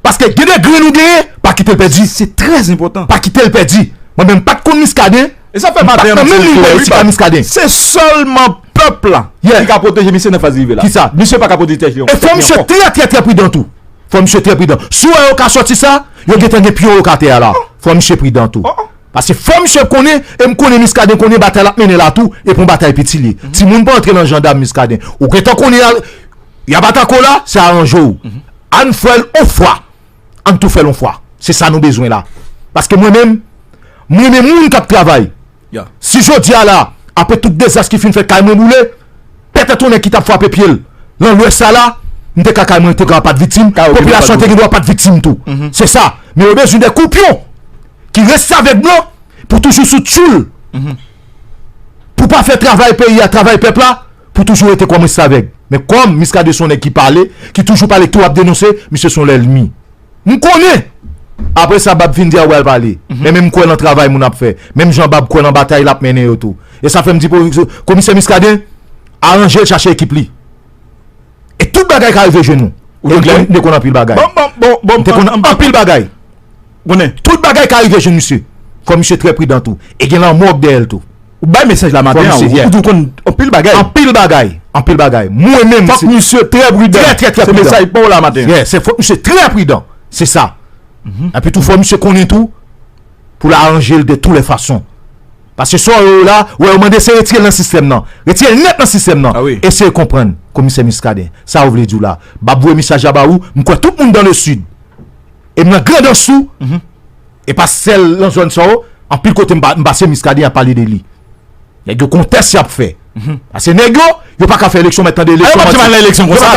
Paske gen de grenn ou genyen, pa kite l pèdi. Se trè enpòtan. Pa kite l pèdi. Mwen menm, m pa t konn Miskaden. E sa fè maten an, m ap di w, wi, pa. Se sèlman pèp la ki ka pwoteje misye nan faz rive la. Kisa? Misye pa ka pwoteje tèt li ankò. E fò misye trè, trè, trè pridan tou. Fò misye trè pridan. Si w wè yo ka sòti sa, yo gentan gen pye yo k atè a la. Fò misye pridan tou. Paske fò misye konnen, e m konnen Miskaden konnen batay l ap mennen la tou, e pou yon batay piti l ye. Timoun pa antre nan jandam Miskaden. Ou gentan konnen y ap atake w la, se aranje w. Ann fè l yon fwa. Ann tou fè l yon fwa. Se sa nou bezwen la. Paske mwen menm, m renmen moun k ap travay. Si jodi a la, apre tout dezas ki fin fèt, kay mwen boule, petèt yon nèg ki t ap frape pye l nan lwès sa la, m te ka, kay mwen te ka pa t viktim, popilasyon an te gen dwa pa t viktim tou. Se sa. Men yo bezwen de koupyon ki reste avèk blan pou toujou sou tchoul. Pou pa fè travay peyi a, travay pèp la, pou toujou rete kòm restavèg. Men kòm Miskaden se yon nèg ki pale, ki toujou pale, tou ap denonse, misye se yon lènmi. M konnen! Apre sa, Bab vin di a ou pral pale. Men, men m kwè nan travay moun ap fè. Menm jan Bab kwè nan batay l ap mennen yo tou. E sa fè m di pou komisè Miskaden, aranje l, chache ekip li. E tout bagay ka rive jwenn nou. Ou konn klè? M te konn anpil bagay. Bon, bon, bon, bon, m te konn anpil bagay. Konnen. Tout bagay ka rive jwenn misye. Fò misye trè pridan tou. E gen lanmò k dèyè l tou. Ou bay mesaj la maten an, ou, ou di w konn anpil bagay. Anpil bagay. Anpil bagay. Mwen menm, fòk misye trè pridan. Trè, trè, trè pridan. Se mesaj pa w la maten an. Yeah, se fòk misye trè pridan. Se sa. Epi tou, fò misye konnen tou, pou l aranje l de tou lè fason. Paske sa w wè yo la, wè yo mande se retire l nan sistèm nan. Retire l nèt nan sistèm nan. Eseye konprann, komisè Miskaden. Sa yo vle di w la. Bab voye mesaj la ba ou, m kwè tout moun dan le sid. E m nan Grandans tou. E pa sèl nan zòn sa yo, anpil kote m pa, m pase Miskaden y ap pale de li. Nèg yo kontès y ap fè. Paske nèg yo, yo pa ka fè eleksyon, mèt tande eleksyon. Yo pa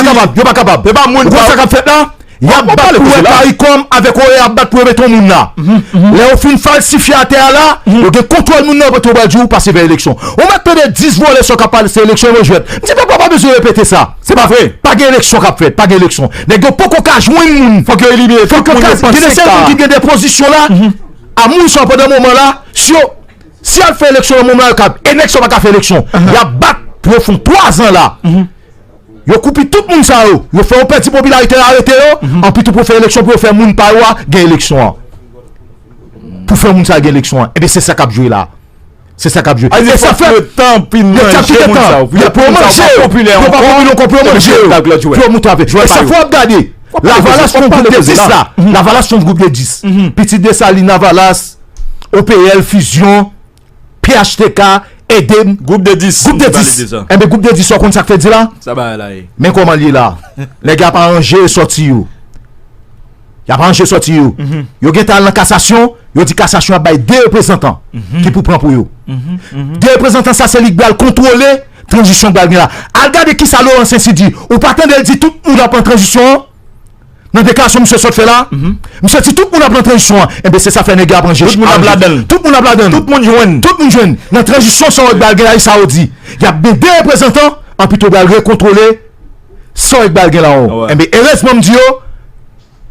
kapab, yo pa kapab. Ou konn sa k ap fèt la? Y ap bat pou wè Karikòm avèk Oye ap bat pou yo mete yon moun la. Lè yo fin falsifye atè a la, yo gen kontwòl moun nan yo pote yo pral di w pase fè eleksyon. Ou mèt tande dis vòlè sa k ap pase eleksyon yo jwèt. M di pèp la pa bezwen repete sa. Se pa vre. Pa gen eleksyon k ap fèt, pa gen eleksyon. Nèg yo poko ka jwenn moun. Fòk yo elimine tout moun yo panse ka. Gen de seri moun ki gen de pozisyon la. A moun sa pandan moman la, si yo, si y al fè eleksyon nan moman la, yo kab. E nèg sa pa ka fè eleksyon. Y ap bat pou yo fè yon twa zan la. Yo koupi tout moun sa yo. Yo fè yo pèdi popilarite, arete yo. Anpi tou pou fè eleksyon, pou yo fè moun pa yo a gen eleksyon an. Pou fè moun sa yo gen eleksyon an. Ebyen, se sa k ap jwe la. Se sa k ap jwe. E sa fè yo t ap kite tan pou yo manje yo. Yo pa popilè ankò, pou yo manje yo. Pou yo moute avè. E sa fò w ap gade. Lavalas fè yon gwoup de dis la. Lavalas fè yon gwoup de dis. Pitit Desalin, Lavalas, O P L, Fusion, P H T K, Edem. Gwoup de dis. Gwoup de dis. Enben, gwoup de dis, ou konn sa k fè di la? Men kòman l ye la. Nèg y ap aranje sòti yo. Y ap aranje sòti yo. Yo gentan al nan kasasyon, yo di kasasyon ap bay de reprezantan ki pou pran pou yo. De reprezantan sa, se li k pral kontwole Tranzisyon k pral gen la. Al gade kisa Laurent Saint-Cyr di. Ou pa tande l di tout moun ap pran tranzisyon an? Nan deklarasyon misye sot fè la, misye di tout moun ap pran tranzisyon an. Enben, se sa fè nèg yo ap ranje. Tout moun ap ladan l. Tout moun ap ladan l. Tout moun jwenn. Tout moun jwenn. Nan tranzisyon sa w pral gen la, e sa yo di. Y ap gen de reprezantan, anpi tou pral rekontwole sa w pral gen la. Enben, erezman m di yo,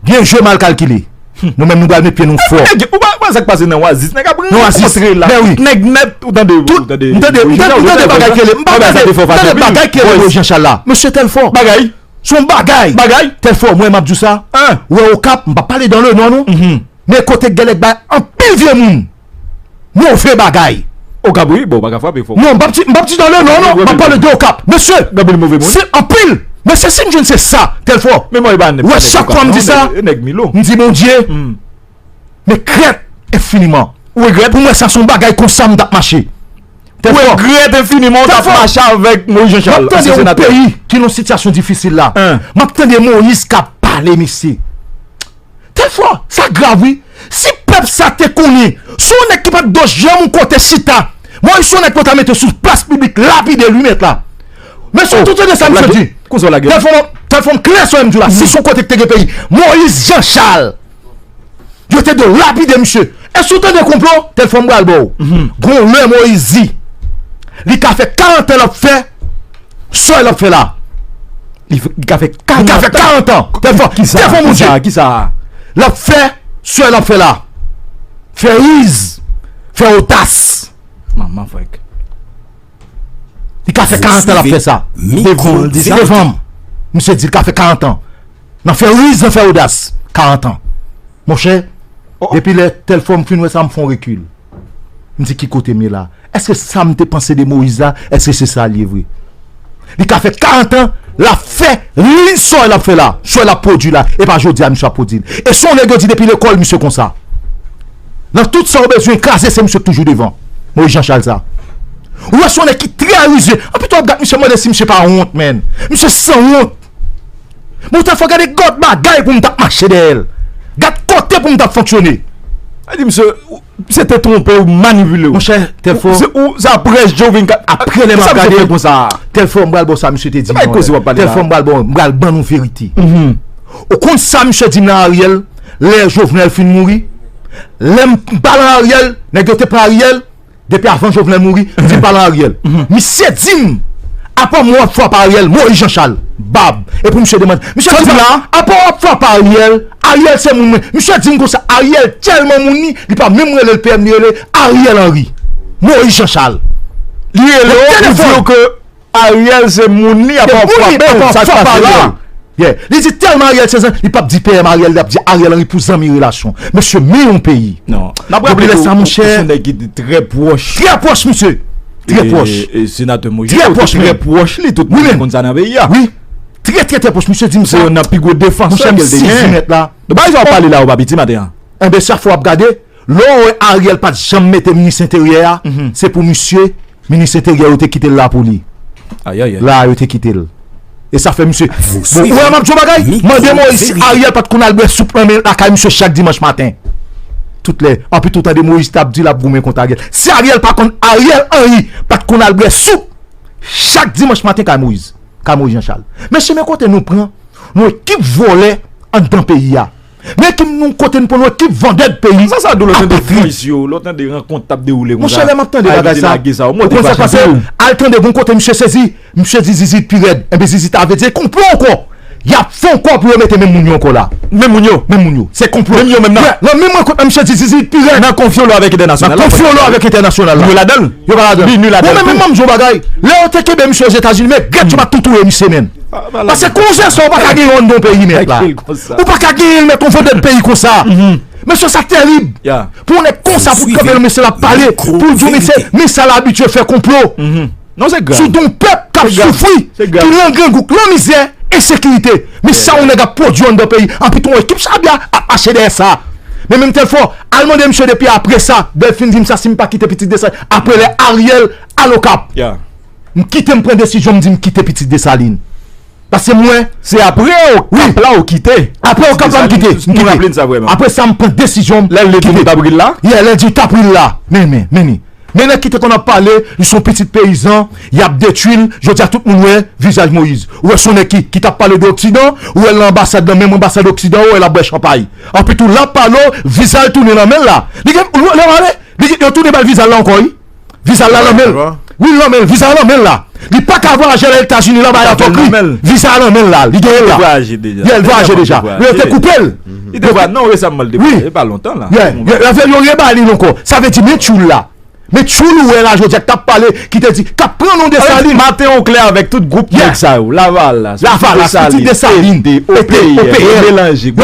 byen jwe mal kalkile. Nou menm nou pral met pye nou fò. Nèg, ou pa, ou pa sa k pase nan Oasis, nèg ap rankontre la. Tout nèg nèt, ou tande, ou tande, m tande, m tande, m tande bagay k rele, m pa tande, m tande bagay k rele Moïse Jean Charles la. Mesye Telfò. Bagay. Se yon bagay. Bagay. Telfò, mwen m ap di w sa. Ou wè Okap, m p ap pale dan le non nou. Men kote gen nèg bay anpil vye moun move bagay. Okap, wi, bon, pa ka frape fò. Non, m p ap di, m p ap di dan le non, non, m ap pale de Okap. Mesye, gen anpil move moun. Se anpil. Mesye, si m jwenn se sa, Telfò. Men mwen, e pa nèg, wè, chak fwa m di sa, nèg Milo, m di Bondye, men krèt enfiniman. Ou regrèt? Pou mwen, sa se yon bagay konsa m t ap mache. Ou regrèt enfiniman ou t ap mache avèk Moïse Jean Charles, ansyen senatè. M ap tande yon peyi ki nan sitiyasyon difisil la. M ap tande Moïse k ap pale, mesye. Telfò, sa grav, wi. Si pèp sa te konnen, se yon nèg ki pa t dwe janm yon kote chita, Moïse se yon nèg pou ta mete sou plas piblik, lapide l, wi, mèt la. Mesye, tout tande sa misye di. Telfò, Telfò, m klè sa m di w la. Si se yon kote ki te gen peyi, Moïse Jean Charles, yo te dwe lapide misye. Èske w tande konplo? Telfò, m pral ba w. Gon lè Moïse di, li ka fè karant an l ap fè sa l ap fè la. Li f-, li ka fè, li ka fè karant an. Telfò, Telfò, Bondye. Kisa, kisa? L ap fè sa l ap fè la. Fè riz, fè odas. Manman frèk. Li ka fè karant an l ap fè sa. Devan, devan m. Misye di l ka fè karant an. Nan fè riz, nan fè odas. Karant an. Monchè, depi lè Telfò m fin wè sa, m fè yon rekil. M di, ki kote m ye la? Èske sa m te panse de Moïse la, èske se sa l ye vre? Li ka fè karant an, l ap fè li sa l ap fè la, sa l ap pwodui la, e pa jodi a misye ap pwodui l. E se yon nèg yo di depi lekòl misye konsa. Nan tout sa w bezwen kraze, se misye k toujou devan. Moïse Jean Charles sa. Ou wè se yon nèg ki trè rize. Anpi tou w ap gad misye, mande si misye pa wont, menn. Misye sanwont. Bon, Telfò, gade gòt bagay pou m t ap mache dèyè l. Gad kote pou m t ap fonksyone. Sa di misye, misye te twonpe w, manipile w. Monchè, Telfò. Se ou, se apre Jovenel ka-, apre lè m ap gade, Telfò, m pral ba w sa misye te di m. Telfò, m pral ba w, m pral ban nou verite. Ou konn sa misye di m nan Ariel, lè Jovenel fin mouri? Lè m pale Ariel, nèg yo te pran Ariel, depi avan Jovenel mouri, m di m pale Ariel. Misye di m, apa mwen w ap frape Ariel, Moïse Jean Charles, bab. Epi misye demande, misye di m, apa w ap frape Ariel, Ariel se moun mwen. Misye di m konsa, Ariel tèlman moun li, li pa menm rele l P M, li rele Ariel Henry. Moïse Jean Charles. Li rele w, li di w ke Ariel se moun li, apa w ap frape l, sa k pase la? Yeah. Li di tèlman Ariel se zanmi, li p ap di P M Ariel, li ap di Ariel Henry pou zanmi relasyon. Mesye, men yon peyi. Non. N ap raple ke ou se yon nèg ki te trè pwòch. Trè pwòch, mesye. Trè pwòch. E, e senatè Moïse Jean Charles te trè pwòch li, tout moun konn sa nan peyi a. Wi. Trè, trè, trè pwòch. Misye di m sa. Se youn nan pi gwo defansè ke l te genyen. Monchè, m sezi nèt la. Bagay sa w ap pale la yo pa piti maten an. Enben, chak fwa w ap gade, lè w wè Ariel pa t janm mete minis enteryè a, se pou misye, minis enteryè yo te kite l la pou li. Ayayay. La yo te kite l. E sa fè misye. Bon, ou wè m ap di w bagay? Mande Moïse si Ariel pa t konn al bwè soup nan men lakay misye chak dimanch maten. Tout lè, anpi tou tande Moïse t ap di l ap goumen kont Ariel. Si Ariel pa konn, Ariel Henry pa t konn al bwè soup chak dimanch maten kay Moïse. Kay Moïse Jean Charles. Mesye, men kote nou pran yon ekip vòlè anndan peyi a. Men ki nou kote n pran yon ekip vandè de peyi. Sa, sa dou lè w tande voice yo, lè w tande rankont t ap dewoule konsa. Monchè, lè m ap tande bagay sa, ou konn sa k pase? Al tande, gon kote misye sezi, misye di Zizit pi rèd. Enben Zizit a vle di konplo ankò. Y ap fè ankò pou yo mete menm moun yo ankò la. Menm moun yo? Menm moun yo. Se konplo. Menm yo menm nan? Nan menm rankont la, misye di Zizit pi rèd. Nan konfyo l avèk entènasyonal la. Nan konfyo l avèk entènasyonal la. Yo ladan l. Yo pa ladan l. Bon, men, men, men, m di w bagay. Lè yo te kenbe misye Ozetazini, men gèt yo pa t tou touye misye, menn. Paske kounye a sa, ou pa ka gen yon anndan yon peyi, mèt la. Ou pa ka gen yon mèt, yon vandè de peyi konsa. Mesye, sa terib. Pou yon nèg konsa, pou kanpe nan mesye l ap pale, pou l di w, mesye, men sa l abitye fè konplo. Non, se grav. Sou do yon pèp k ap soufri, ki nan grangou, nan mizè, ensekirite. Men sa yon nèg ap pwodui anndan peyi. Anpi tou yon ekip chabya ap mache dèyè sa. Men menm Telfò, al mande misye depi apre sa, Delfin di m sa, si m pa kite Pitit Desalin, apre lè Ariel al Okap. M kite, m pran desizyon, m di m kite Pitit Desalin. Paske mwen. Se apre Okap la ou kite? Apre Okap la, m kite. M kite. Apre sa, m pran desizyon m kite. Lè l di w t ap ri l la? Yeah, lè l di w t ap ri l la. Men, men, men, men. Men nèg ki te konn ap pale, li se yon pitit peyizan, y ap detwi l, jodi a tout moun wè vizaj Moyiz. Ou wè se yon nèg ki, ki t ap pale de Oksidan, ou wè l nan anbasad, nan menm anbasad Oksidan, ou wè l ap bwè chanpay. Anpi tou, l ap pale w, viza l tounen nan men l la. Li gen, ou wè l ale, li gen, yo tounen ba l viza l la ankò, wi. Viza l la nan men l. Wi, nan men l, viza l nan men l la. Li pa ka vwayaje al Etazini la, bay avòk li. Viza l nan men l la, li genyen l la. Vwayaje deja. Yeah, l vwayaje deja. Yo te koupe l. Li te vwa-, non, resaman l te vwayaje, pa lontan la. Yeah, yeah, yo reba li l ankò. Sa vle di, men tchoul la. Men tchoul ou wè la jodi a k t ap pale, ki te di, k ap pran non Desalin. Maten o klè avèk tout gwoup nèg sa yo. Lavalas, Lavalas, Pitit Desalin, P D, O P R, yo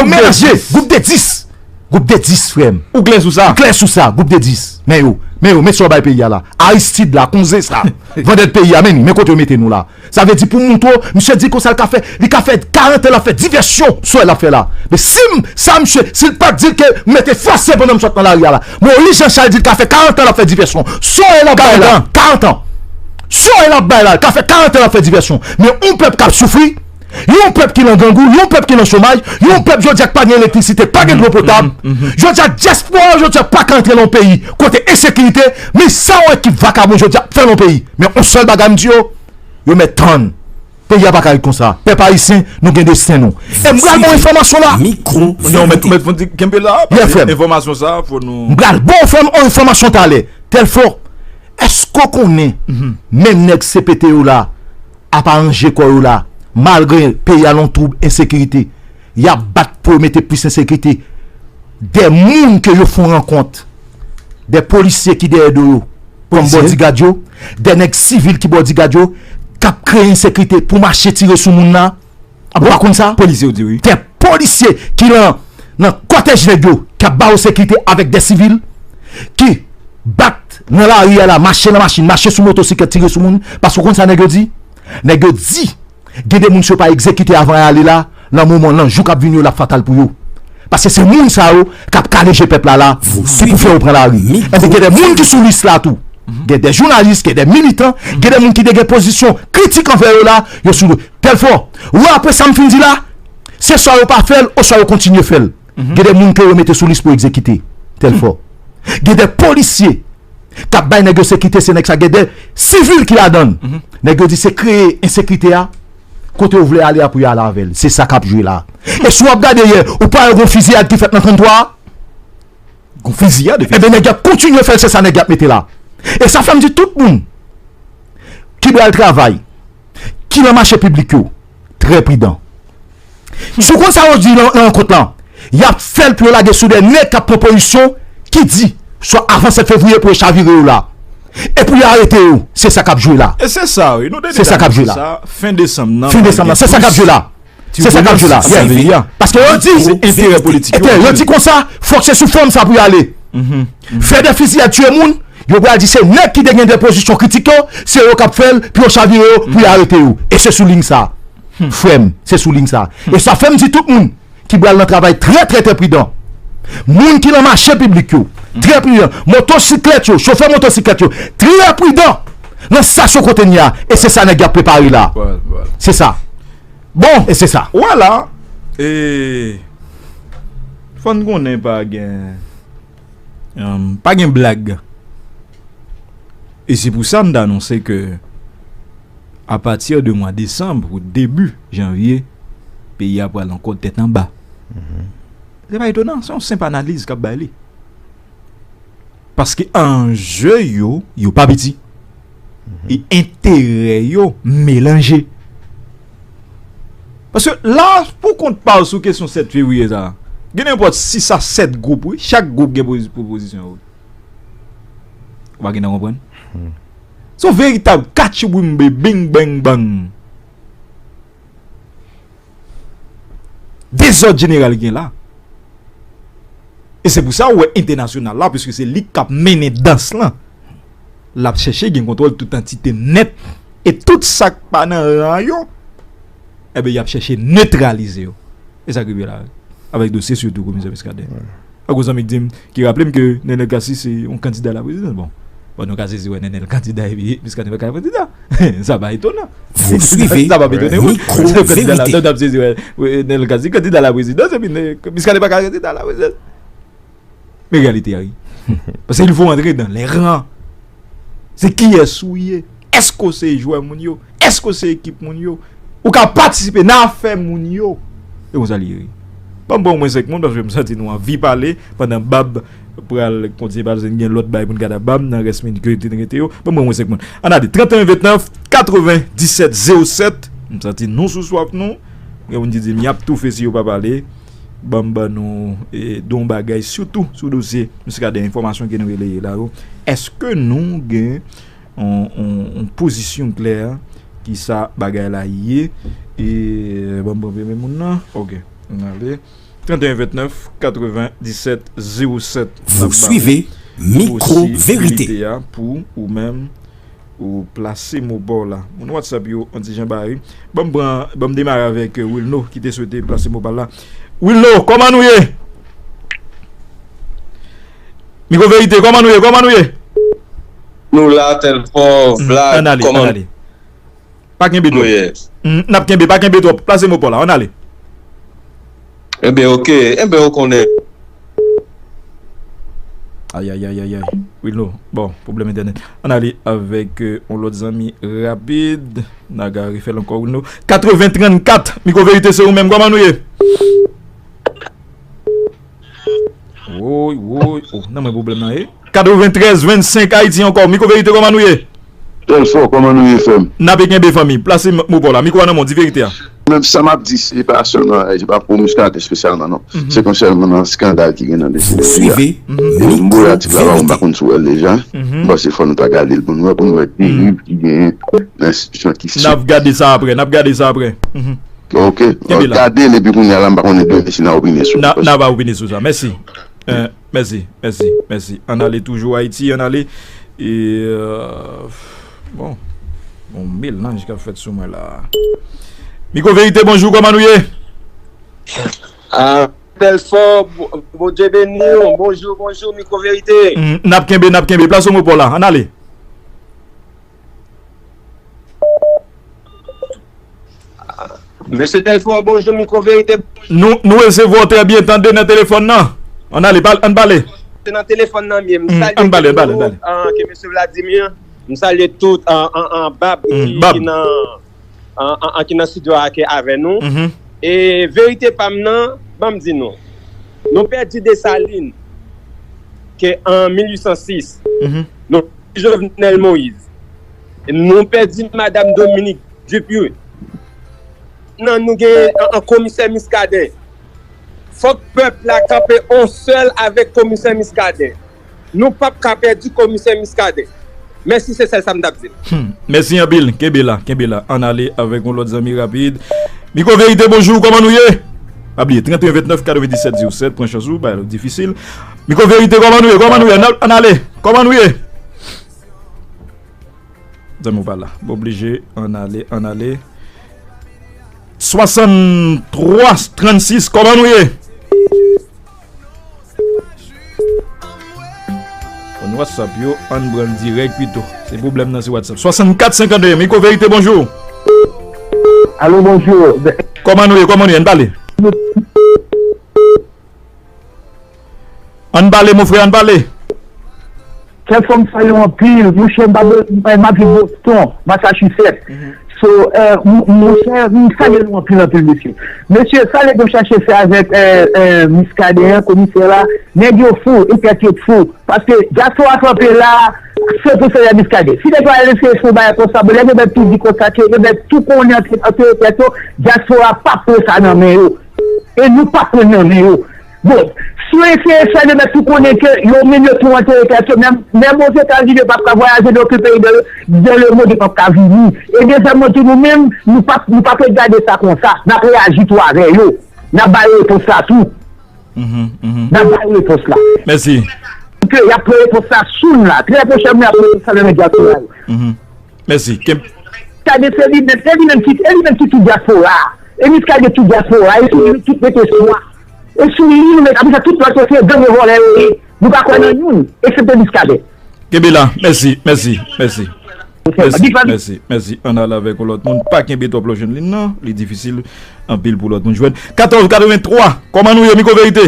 melanje. Gwoup de dis. Gwoup de dis, frè m. Ou klè sou sa? Ou klè sou sa, gwoup de dis. Men yo, men yo, men sa yo bay peyi a la. Aristid la, konze sa. Vandèt peyi a, men li, men kote yo mete nou la. Sa vle di pou m montre w, misye di konsa l ka fè, li ka fè karant an l ap fè divèsyon, sa l ap fè la. Men si m, sa misye, si l pa t di l ke m mete fòse pandan m sot nan lari a la. Moyiz Jan Chal di l ka fè karant an l ap fè divèsyon. Sa l ap bay la, karant an. Sa l ap bay la, l ka fè karant an l ap fè divèsyon. Men yon pèp k ap soufri, yon pèp ki nan grangou, yon pèp ki nan chomaj, yon pèp jodi a k pa gen elektrisite, pa gen dlo potab. Jodi a dyaspora yo jodi a pa ka antre nan yon peyi kote ensekirite, men sa w wè ki vakabon jodi a ap fè nan yon peyi. Men yon sèl bagay m di yo, yo mèt tann. Peyi a pa ka ret konsa. Pèp ayisyen, nou gen desten nou. E m pral ba w enfòmasyon la. Mikwo. Non, mèt, mèt, fò di, kenbe la, paske enfòmasyon sa, fò nou. M pral ba w fò, yon enfòmasyon talè. Tèlfò, èske w konnen, menm nèg C P T yo la, ap aranje kò yo la, malgre peyi a nan twoub ensekirite, y ap bat pou yo mete plis ensekirite. De moun ke yo fè yon rankont, de polisye ki dèyè do yo, kòm bodigad yo, de nèg sivil ki bodigad yo, k ap kreye ensekirite pou mache tire sou moun nan. Ou pa konn sa? Polisye, ou di wi. De polisye ki nan, nan kòtèj nèg yo, k ap ba yo sekirite avèk de sivil, ki bat nan lari a la, mache nan machin, mache sou motosiklèt, tire sou moun, paske ou konn sa nèg yo di? Nèg yo di, gen de moun si yo pa egzekite avan y ale la, nan moman, nan jou k ap vini yo, l ap fatal pou yo. Paske se moun sa yo k ap kale je pèp la la, ki pou fè yo pran lari. Enben, gen de moun ki sou lis la tou. Gen de jounalis, gen de militan, gen de moun ki te gen pozisyon kritik anvè yo la, yo sou tèl fò. Ou wè, apre sa m fin di la, se swa yo pa fè l, oswa yo kontinye fè l. Gen de moun ke yo mete sou lis pou egzekite, tèl fò. Gen de polisye k ap bay nèg yo sekirite, se nèg sa gen de sivil ki ladan l. Nèg yo di se kreye ensekirite a, kote yo vle ale a pou yo ale avè l. Se sa k ap jwe la. E si w ap gade yè, ou pa wè gon fiziyad ki fèt nan tranntwa a? Gon fiziyad, efektivman. Enben, nèg y ap kontinye fè l, se sa nèg y ap mete la. E sa fè m di tout moun ki pral travay, ki nan mache piblik yo, trè pridan. Si w konn sa yo di nan, nan rankont lan, y ap fè l pou yo lage sou de nèg k ap pran pozisyon ki di, swa avan sèt fevriye pou yo chavire yo la. E pou yo arete yo, se sa k ap jwe la. E se sa, wi. Nou te deja anonse sa, fen desanm nan, fen desanm nan, se sa k ap jwe la. Se sa k ap jwe la. Paske yo di, se enterè politik yo, yo di konsa, fòk se sou fòm sa pou y ale. Fè de fiziyad, tiye moun, yo pral di se nèg ki te gen de pozisyon kritik yo, se yo k ap fè l, pou yo chavire yo, pou yo arete yo. E se sou liy sa. Frè m, se sou liy sa. E sa fè m di tout moun ki pral nan travay trè, trè, trè pridan. Moun ki nan mache piblik yo, trè pridan. Motosiklèt yo, chofè motosiklèt yo, trè pridan nan stasyon kote n ye a. E se sa nèg y ap prepare la. Se sa. Bon, e se sa. Vwala. E fò n konnen pa gen, pa gen blag. E se pou sa m t anonse ke apati de mwa desanm pou debi janvye, peyi a pral ankò tèt anba. Se pa etonan, se yon senp analiz k ap bay li. Paske anje yo, yo pa piti. E enterè yo melanje. Paske la, pou kont pa w sou kesyon sèt fevriye sa, gen nenpòt sis a sèt gwoup, wi. Chak gwoup gen pozi-, pwopozisyon yo. Ou pa gentan konprann? Se yon veritab katchouboumbe, bing, bang, bang. Dezòd jeneral gen la. E se pou sa ou wè entènasyonal la, piske se li k ap mennen dans lan, l ap chèche gen kontwòl tout antite nèt. E tout sa k pa nan ran yo, enben, y ap chèche netralize yo. E sa k rive la, avèk dosye sitou komisè Muscadin. Ak yon zanmi k di m, ki raple m ke Nenel Cassy se yon kandida laprezidans. Bon, bon, nou ka sezi wè Nenel kandida epi Muscadin pa ka kandida. Sa pa etonan. Sa p ap etone moun. Se kandida la, nou t ap sezi wè, wè Nenel Cassy kandida laprezidans epi Muscadin pa ka kandida laprezidans. Men reyalite a, wi. Paske il faut entrer dans les rangs. Se kiyès ou ye? Èske w se jwè moun yo? Èske w se ekip moun yo? Ou ka patisipe nan afè moun yo. E konsa li ye wi. Ban m pran omwen senk moun, paske m santi nou anvi pale, pandan Bab pral kontinye pale, se gen lòt bagay pou n gade a Bab nan rès minit ke te rete yo. Ban m pran omwen senk moun. Ann ale, trannteyen ventnèf katrevenndisèt zewo sèt. M santi nou sou swaf nou. Gen moun ki di m y ap toufe si yo pa pale. Ban m ban nou e, de yon bagay, sitou sou dosye Muscadin, enfòmasyon ke nou releye la yo. Èske nou gen yon, yon, yon pozisyon klè ki sa bagay la ye? E ban m pran premye moun nan. Ok. Ann ale. Trannteyen ventnèf katrevenndisèt zewo sèt. N ap ba ou posibilite a pou ou menm ou plase mo pa w la. Moun WhatsApp yo, yon ti jan bare. Ban m pran, ban m demare avèk, euh, Wilno ki te swete plase mo pa l la. Wilno, kòman nou ye? Mikwo Verite, kòman nou ye? Kòman nou ye? Nou la, Tèlfò, Vlad, ann ale, kòman ann ale. Pa kenbe twòp. N ap kenbe, pa kenbe twòp. Plase mo pa w la, ann ale. Enben, ok. Enben, ou konnen. Ayayayayay. Wilno. Bon, pwoblèm entènèt. Ann ale avèk, euh, yon lòt zanmi rapid. N a ka refè l ankò, Wilno. Katreven trannkat. Mikwo Verite, se ou menm. Kòman nou ye? Woy, woy. Oh, nan mwen pwoblèm nan ye. Katreventrèz vennsenk, Ayiti ankò. Mikwo Verite, kòman nou ye? Tèlfò, kòman nou ye, frè m? N ap kenbe, fanmi. Plase m-, mo pa w la. Mikwo a nan men w, di verite a. Menm sa m ap di, se pa sèlman, se pa pou Muscadin espesyalman, non. Se konsènan eskandal ki gen nan D C P I a. E m voye atik la ba ou, m pa konn si w wè l deja. M panse fò nou ta gade l pou nou wè, pou nou wè deriv ki genyen nan enstitisyon ki. N ap gade sa apre, n ap gade sa apre. Ok. Kenbe la. Gade l, epi kounye a la, m pa konnen demen si n a opine sou. N a, n a pa opine sou sa. Mèsi. Euh, mèsi, mèsi, mèsi. Ann ale toujou Ayiti, ann ale. E, euh, bon, bon melanj k ap fèt sou mwen la. Mikwo Verite, bonjou, kòman nou ye? Ah, Tèlfò, Bo-, Bondye beni w. Bonjou, bonjou, Mikwo Verite. Mm, n ap kenbe, n ap kenbe. Plase mo pa w la, ann ale. Mesye Tèlfò, bonjou, Mikwo Verite. Nou, nou resevwa w trè byen, tande nan telefòn nan. Ann ale, pale, ann pale. Se nan telefòn nan m ye. M salye tout moun, ah, ke mesye Vladimir, m salye tout, ah, ah, ah, Bab ki, ki nan, ah, ah, ah, ki nan estidyo a, ki avè nou. E verite pa m nan, ban m di nou. Nou pèdi Desalin, ke an mil uit san sis. Nou pèdi Jovenel Moïse. Nou pèdi Madanm Dominique Dupuy. Nan nou gen an, an komisè Muscadin. Fòk pèp la kanpe on sèl avèk komisè Muscadin. Nou p ap ka pèdi komisè Muscadin. Mèsi, se sèl sa m t ap di. Hmm. Mèsi anpil. Kenbe la, kenbe la. Ann ale avèk yon lòt zanmi rapid. Mikwo Verite, bonjou, kòman nou ye? Pa bliye, trannteyen ventnèf katrevenndisèt zewo sèt, pran chans ou, bagay la difisil. Mikwo Verite, kòman nou ye? Kòman nou ye? Ann al-, ann ale. Kòman nou ye? Zanmi w pa la. M oblije ann ale, ann ale. Swasanntrwa trannsis, kòman nou ye? Moun WhatsApp yo, ann pran l dirèk pito. Se pwoblèm nan, se WhatsApp. Swasannkat senkanteyen, Mikwo Verite, bonjou. Alo, bonjou. Kòman nou ye? Kòman nou ye? Ann pale. Ann pale, mon frè, ann pale. Tèlfò, m salye w anpil, monchè, m pa be-, m, m ap viv Boston, Massachusetts. So, eh, m, monchè, m salye nou anpil, anpil, mesye. Mesye, sa nèg yo chache fè avèk, eh, eh, Muscadin an, komisè la, nèg yo fou, e tèt yo fou. Paske dyaspora kanpe la, se pou sèvè Muscadin. Si nèg yo al eseye fè yon bagay konsa, bon, nèg yo mèt tou di konsa ke yo mèt tou konnen antre, antre tèt yo, dyaspora p ap pran sa nan men yo. E nou p ap pran nan men yo. Bon, si yo eseye fè, yo mèt tou konnen ke yo menm yo tou antere tèt yo, menm, menm Ozetazini, yo p ap ka vwayaje nan okenn peyi dan, dan lemonn, yo p ap ka vini. E dezyèmman tou, nou menm, nou p ap, nou p ap regade sa konsa. N ap reyaji tou avè yo. N ap ba yo repons la tou. N ap ba yo repons la. Mèsi. Ke y ap pran repons la soon la. Trè pwochènman, y ap pran repons la nan men dyaspora yo. Mèsi. Kem- Muscadin se li menm, se li menm ki, e li menm ki tout dyaspora. E Muscadin tout dyaspora. E sou li nou tout mete espwa. E sou li nou mete, apre sa, tout lòt yo se gang e vòlè yo ye. Nou pa kwè nan youn, eksepte Muscadin. Kenbe la. Mèsi, mèsi, mèsi. Mèsi, mèsi, mèsi. Ann al avèk yon lòt moun. Pa kenbe twòp lò jwenn li nan. Li difisil anpil pou lòt moun jwenn. Katòz katrevenntwa. Kòman nou ye, Mikwo Verite?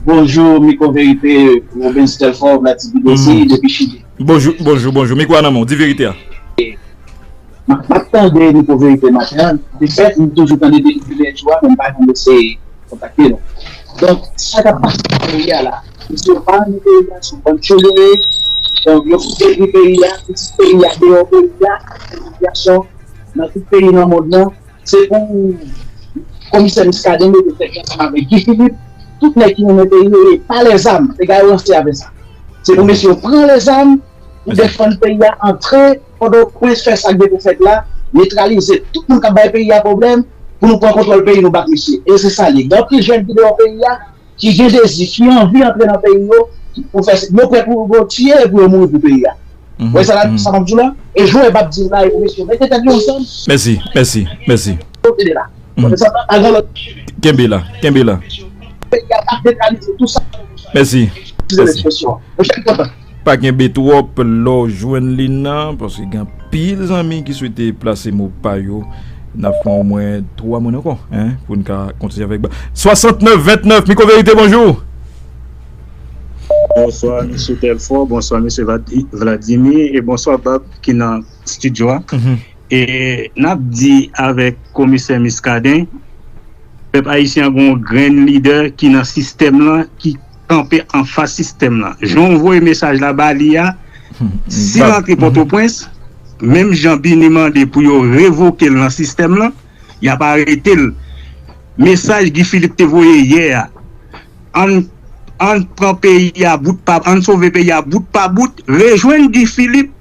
Bonjou, Miko Verite, Robens Telfort, Vladimir Desi, depi Chili. Bonjou, bonjou, bonjou. Mikwo a nan men w, di verite a. M ap, m ap tande Miko Verite maten an. De fèt, m toujou tande depi premye jou a, men m pa janm eseye kontakte nou. Donk, sa k ap pase nan peyi a la, mesye yo pa renmen peyi a, se yon bann tchole yo ye. Donk, yo fout detwi peyi a, pitit peyi a, deyò peyi a, sitiyasyon nan tout peyi nan mond lan. Se pou Komisè Muscadin mete tèt li ansanm avèk Guy Philippe, tout nèg ki renmen peyi yo, e pa lèzam, e Guy Philippe avè sa. Se pou mesye yo pran lèzam, pou defann peyi a, antre Pòtoprens, fè sa k gen pou fèt la, netralize tout moun k ap bay peyi a pwoblèm, pou nou pran kontwòl peyi nou, bat misye. E se sa l ye. Gen anpil jèn ki deyò peyi a, ki gen dezi, ki anvi antre nan peyi yo, ki pou fè, yo prè pou yo tiye e pou yo mouri pou peyi a. Ou wè sa la, sa m ap di w la? E jwè m ap di w la, e pou mesye yo mete tèt yo ansanm. Mèsi, mèsi, mèsi. Yo kenbe la. Kote sa pa, pa gen lòt. Kenbe la, kenbe la. Peyi a pa netralize tou sa. Mèsi. Eskize mèsi. Lekspresyon. Monchè, m kontan. Pa kenbe twòp lè w jwenn li nan, paske gen anpil zanmi ki swete plase mo pa yo. N ap pran omwen twa moun ankò, en, pou n ka kontinye avèk ba-, swasantnèf ventnèf, Miko Verite, bonjou. Bonswa, mesye Telfò. Bonswa, mesye Vladi-, Vladimir. E bonswa, Bab, ki nan estidyo a. Mhm. E n ap di avèk Komisè Muscadin, pèp ayisyen an gen yon grenn lidè ki nan sistèm lan, ki kanpe anfas sistèm lan. Jan w voye mesaj la ba li a, si l antre Pòtoprens, menm jan Bini mande pou yo revoke l nan sistèm lan, y ap arete l. Mesaj Guy Philippe te voye yè a, ann, ann pran peyi a bout pa, ann sove peyi a bout pa bout, rejwenn Guy Philippe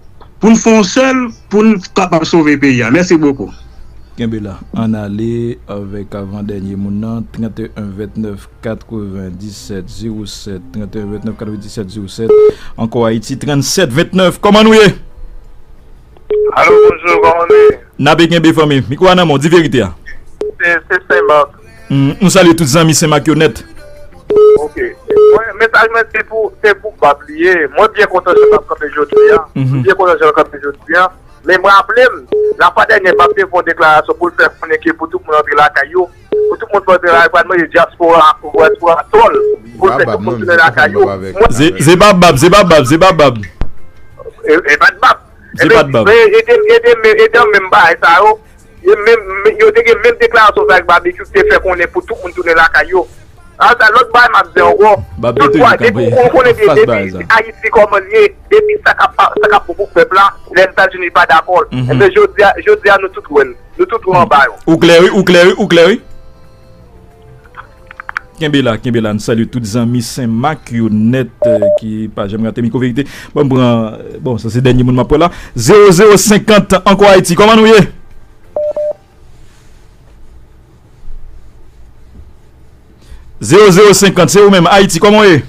pou n fè yon sèl, pou n kapab sove peyi a. Mèsi bokou. Kenbe la. Ann ale avèk avan dènye moun nan, trannteyen ventnèf katrevenndisèt zewo sèt, trannteyen ventnèf katrevenndisèt zewo sèt. Ankò Ayiti, trannsèt ventnèf. Kòman nou ye? Alo, bonjou, kòman nou ye? N ape kenbe, fanmi. Mikwo a nan men w, di verite a. Se, se Senmak. Mm, nou salye tout zanmi Senmak yo nèt. Ok. Mwen, mesaj mwen se pou, se pou Bab li ye. Mwen byen kontan jan Bab kanpe jodi a. Mhm. M byen kontan jan l kanpe jodi a. Men mwen raple m, lafwa dènye, Bab te fè yon deklarasyon pou l fè konnen ke pou tout moun antre lakay yo, pou tout moun antre lakay yo, pral mande dyaspora, dyaspora tòl, pou l fè tout moun tounen lakay yo. Se, se pa Bab, se pa Bab, se pa Bab. E, e pa t Bab. Se pa t Bab. Ebyen, e, e, e, e, e, e, e, menm bagay sa yo, yo menm, yo te gen menm deklarasyon sa ak Babekyou ki te fè konnen pou tout moun tounen lakay yo. A, sa lòt bagay m ap di ankò. Tout fwa, depi ou konnen de, depi Ayiti kòman l ye, depi sa k ap, sa k ap bon pou pèp la, Lèzetazini pa dakò. Mhm. Ebyen, jodi a, jodi a, nou tout wè l. Nou tout wè anba yo. Ou klè, wi, ou klè, wi, ou klè, wi. Kenbe la, kenbe la. Nou salye tout zanmi Senmak yo nèt, eh, ki pa janm rate Mikwo Verite. Bon, m pran, bon, sa se dènye moun m ap pran la. Zewo zewo senkant, Ankò Ayiti, kòman nou ye? Zewo zewo senkant, se ou menm, Ayiti, kòman w ye?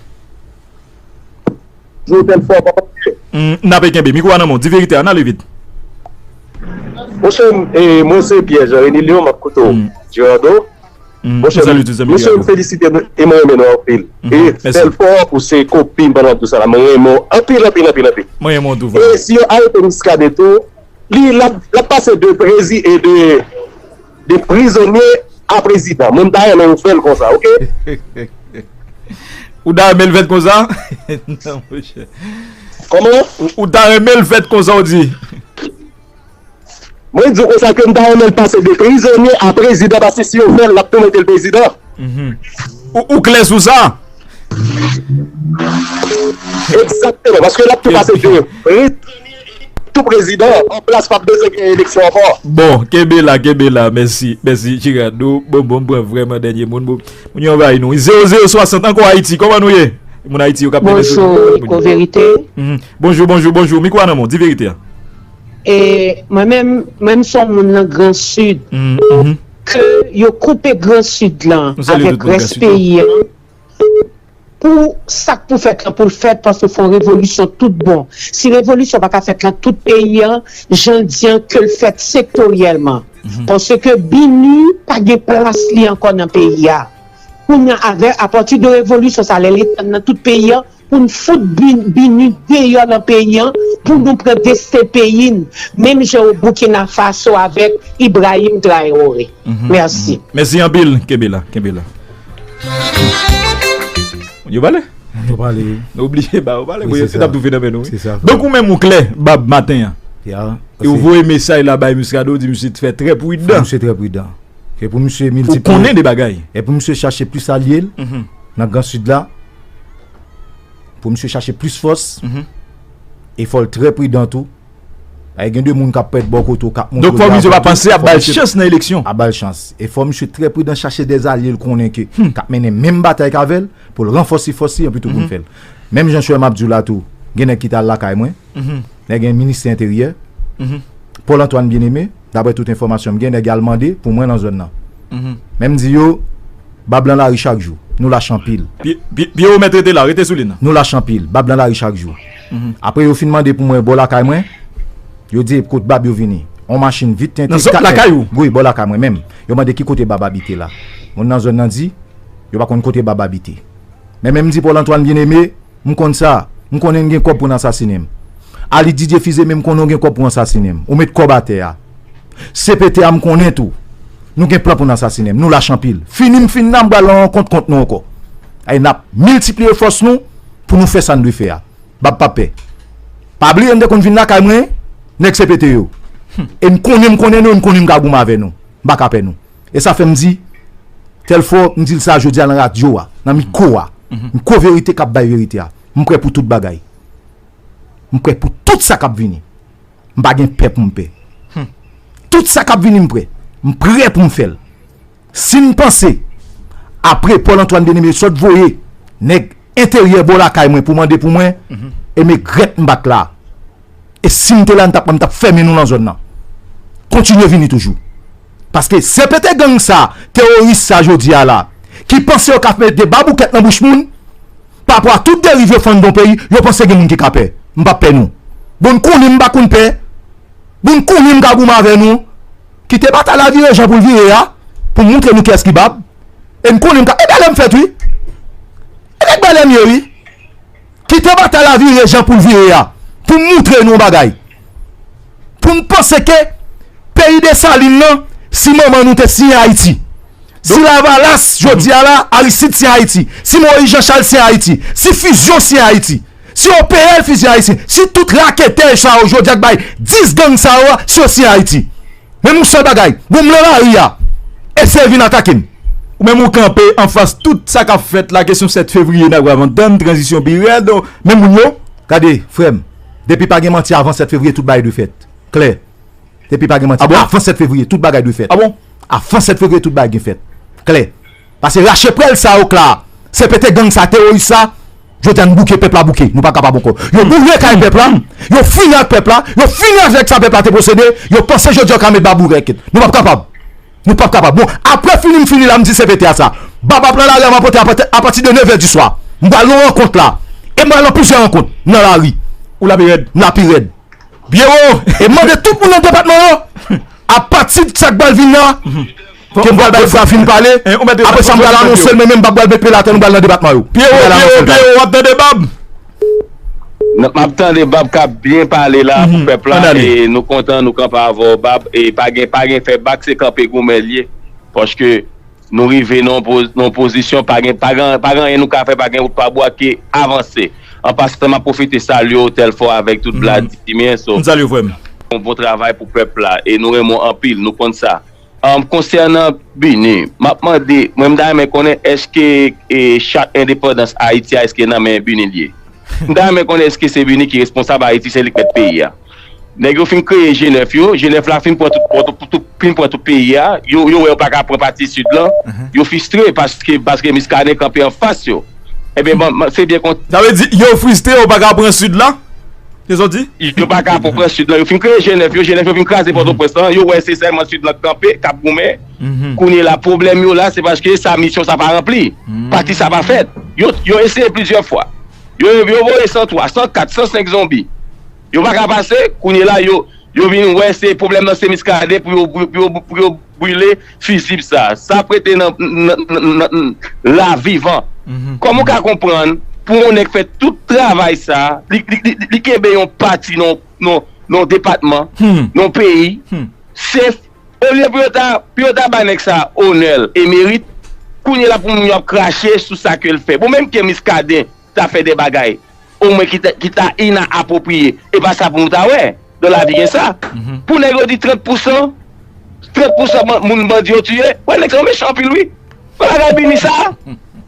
Jodèl fò, kòman w ye? Mm, n ape kenbe. Mikwo a nan men w. Di verite a, n ale vit. Monchè, e, mwen se Pierre Jean René Léon, m ap koute w. Mm. Gerardo. Mm, monchè, m salye tout zanmi mesye, Gerardo. M felisite nou e mwen renmen nou anpil. Mhm. E mèsi. Telfò, ou se kopin pandan tout sa la. Mwen renmen w anpil, anpil, anpil, anpil. Mwen renmen w tou, frè. E si yo arete Muscadin tou, li, l ap, l ap pase de prezi-, e de, de prizonye a prezidan. Mwen, m ta renmen ou fè l konsa, oke? Ou ta renmen l fèt konsa? Non, monchè. Kòman? Ou, ou ta renmen l fèt konsa, ou di? Mwen di w konsa ke m ta renmen l pase de prizonye a prezidan, paske si yo fè l, l ap tou mete l prezidan. Mhm. Ou, ou klè sou sa? Egzakteman, paske l ap tou pase de prizonye tou prezidan, an plas p ap bezwen gen eleksyon ankò. Bon, kenbe la, kenbe la, mèsi, mèsi, Gerardo. Bon, bon, m pran vrèman dènye moun, bon, moun yo anvayi nou. Zewo zewo swasant, Ankò Ayiti, kòman nou ye? Moun Ayiti yo k ap tande sou. Bonjou, Eko Verite. Mhm. Bonjou, bonjou, bonjou. Mikwo a nan men w, di verite a. E mwen menm, mwen menm se yon moun nan Gran Sid. Mhm, mhm. Ke yo koupe Gran Sid lan avèk rès peyi an. Pou sa k pou fèt lan, pou l fèt, paske fò revolisyon tout bon. Si revolisyon pa ka fèt lan tout peyi an, jan l di an, ke l fèt sektoryèlman. Mhm. Paske Bini pa gen plas li ankò nan peyi a. Kounye a, avè, apati de revolisyon sa, lè l etann nan tout peyi an, pou n fout Bi-, Bini deyò nan peyi an, pou nou pran desten peyi n, menm jan o Burkina Faso avèk Ibrahim Traoré. Mhm, mèsi. Mhm. Mèsi anpil, kenbe la, kenbe la. Moun Yo pale? Yo pale. Nou oblije ba yo pale. Wi, se sa. Yo t ap tou fenomen nou, wi. Se sa. Donk, ou menm ou klè, Bab, maten an. Ya. E ou voye mesaj la bay Muscadin, ou di misye t fè trè pridan. Fò misye trè pridan. E pou misye miltipliye. Ou konnen de bagay. E pou misye chache plis alye l nan Gran Sid la. Pou misye chache plis fòs. E fò l trè pridan tou. Ay gen de moun k ap pèt bò kote w, k ap montre w. Donk, fò misye pa panse ap ba l chans nan eleksyon. Ap ba l chans. E fò misye trè pridan, chache de alye l konnen ke k ap mennen menm batay k avè l, pou l ranfòse fòs li, anpi tou pou l fè l. Menm jan chè m ap di w la tou, gen nèg ki t al lakay mwen, nèg gen ministè enteryè, Paul Antoine Bien-Aimé, daprè tout enfòmasyon m gen, nèg al mande pou mwen nan zòn nan. Men m di yo, Bab lan lari chak jou. Nou lach anpil. Pye, pye, pye ou mèt rete la, rete sou li nan. Nou lach anpil. Bab lan lari chak jou. Apre yo fin mande pou mwen bò lakay mwen, yo di kot Bab yo vini. On machin vit tenten. Nan zòn lakay ou? Wi, bò lakay mwen menm. Yo mande ki kote Bab abite la. Moun nan zòn nan di, yo pa konn kote Bab abite. Men menm di Paul Antoine Bien-Aimé, M konn sa. M konnen n gen kòb pou n asasinen m. Ali Didier Fils-Aimé, m konnen w gen kòb pou w asasinen m. Ou met kòb atè a. C P T a, m konnen tou. Nou gen plan pou n asasinen m. Nou lach anpil. Fini m fin la, m pral nan rankont kont nou ankò. Ay, n ap miltipliye fòs nou pou nou fè sa n dwe fè a. Bab p ap pè. Pa bliye, n te konn vin lakay mwen, nèg C P T yo. E m konnen, m konnen nou, e m konnen m ka goumen avè nou. M pa ka pè nou. E sa fè m di, Telfò, m di l sa jodi a nan radyo a, nan mikwo a. Mikwo verite k ap bay verite a. M prè pou tout bagay. M prè pou tout sa k ap vini. M pa gen pè pou m pè. Tout sa k ap vini, m prè. M prè pou m fè l. Si n panse, apre Paul Antoine Bien-Aimé sot voye nèg enteryè bò lakay mwen pou mande pou mwen, e m regrèt m pa t la. E si m te la, m t ap, m t ap fèmen nou nan zòn nan. Kontinye vini toujou. Paske se pete gang sa, teworis sa jodi a la, ki panse yo ka mete baboukèt nan bouch moun, pa rapò a tout deriv yo fè anndan peyi, yo panse gen moun ki ka pè. M p ap pè nou. Bon, n konnen m pa konn pè. Bon, n konnen m ka goumen avè nou. Kite batay la vire jan pou l vire a, pou m montre nou kiyès ki Bab. E n konnen m ka, e bèlè m fèt, wi. E nèg bèlè m ye, wi. Kite batay la vire jan pou l vire a, pou m moutre nou yon bagay. Pou n panse ke peyi Desalin nan, si manman nou te siyen Ayiti, si Lavalas, jodi a la, Aristide siyen Ayiti, si Moyiz Janchal siyen Ayiti, si Fizyon siyen Ayiti, si O P L siyen Ayiti, si tout raketè sa yo jodi a k bay dis gang sa yo a, si yo siyen Ayiti. Men m yon sèl bagay, bon, m nan lari a, eseye vin atake m. Ou menm ou kanpe anfas tout sa k ap fèt la, kesyon sèt fevriye, n ap antann, tranzisyon pi rèd, men moun yo. Gade, frè m, depi pa gen manti avan sèt fevriye, tout bagay dwe fèt. Klè. Depi pa gen manti avan sèt fevriye, tout bagay dwe fèt. Avan sèt fevriye, tout bagay gen fèt. Klè. Paske rache prèl sa yo k la, se pete gang sa, teworis sa, jodi a n bouke, pèp la bouke, nou pa kapab ankò. Yo boule kay pèp la, yo fini ak pèp la, yo fini avèk sa pèp la te posede, yo panse jodi a yo ka met baboukèt. Nou p ap kapab. Nou p ap kapab. Bon, apre fini m fini la, m di se pete a sa. Bab ap nan lari a, m ap pote apati, apati de nevè di swa. M pral nan rankont la. E m pral nan plizyè rankont nan lari. Ou la pi rèd. M la pi rèd. Byen wo. E mande tout moun nan depatman yo, apati de sa k pral vin la, ke m pral bay Fra fin pale. Apre sa, m pral anonse l, men menm m pa pral met pye l atè, nou pral nan depatman yo. Pye wo, pye wo, pye wo, w ap tande Bab. N ap, m ap tande Bab k ap byen pale la pou pèp la, e nou kontan, nou kanpe avè w, Bab, e pa gen, pa gen fè bak, se kanpe goumen l ye. Paske nou rive nan yon poz-, nan yon pozisyon, pa gen, pa gen, pa gen anyen nou ka fè, pa gen wout pa bwa ke avanse. An pasan, m ap pwofite salye w, Telfò, avèk tout Vladimir. So, m salye w, frè m. Bon, bon travay pou pèp la, e nou renmen w anpil, nou konn sa. Ann, konsènan Bini, m ap mande, mwen, m ta renmen konnen, èske, e, chat endepandans Ayiti a, èske nan men Bini l ye? M ta renmen konnen èske se Bini ki responsab Ayiti, se li k mèt peyi a. Nèg yo fin kreye G nèf yo, G nèf la fin pran tout, tout, tout, fin pran tout peyi a, yo, yo wè yo pa ka pran pati Sid lan, yo fristre paske, paske Muscadin kanpe anfas yo. Ebyen, bon, se byen kontan. Sa vle di, yo fristre, yo pa ka pran Sid la? Se sa w di? Yo pa ka pran Sid lan. Yo fin kreye G nèf yo, G nèf yo fin kraze Pòtoprens lan. Yo wè se sèlman Sid lan k kanpe, k ap goumen. Kounye la, pwoblèm yo la, se paske sa, misyon sa pa ranpli. Pati sa pa fèt. Yo, yo eseye plizyè fwa. Yo, yo voye san twa, san kat, san senk zonbi. Yo pa ka pase, kounye la, yo, yo vin wè se pwoblèm nan se Muscadin pou yo, pou yo, pou yo, pou yo brile fizib sa. Sa ap rete nan, nan, nan, nan, nan la vivan. Kòman w ka konprann pou yon nèg fè tout travay sa, li, li, li, li kenbe yon pati nan, nan, nan depatman, nan peyi, se, olye pou yo ta, pou yo ta bay nèg sa onè l e merit, Kounye la pou moun yo ap krache sou sa ke l fè. Bon, menm ke Muscadin ta fè de bagay, omwen ki ta, ki ta inapwopriye, e pa sa pou nou ta wè. Dans la vie gen sa. Pou nèg yo di trant pousan, trant pousan ban- moun bandi yo tiye, wè nèg sa yo mechan anpil wi. Wè bagay bini sa.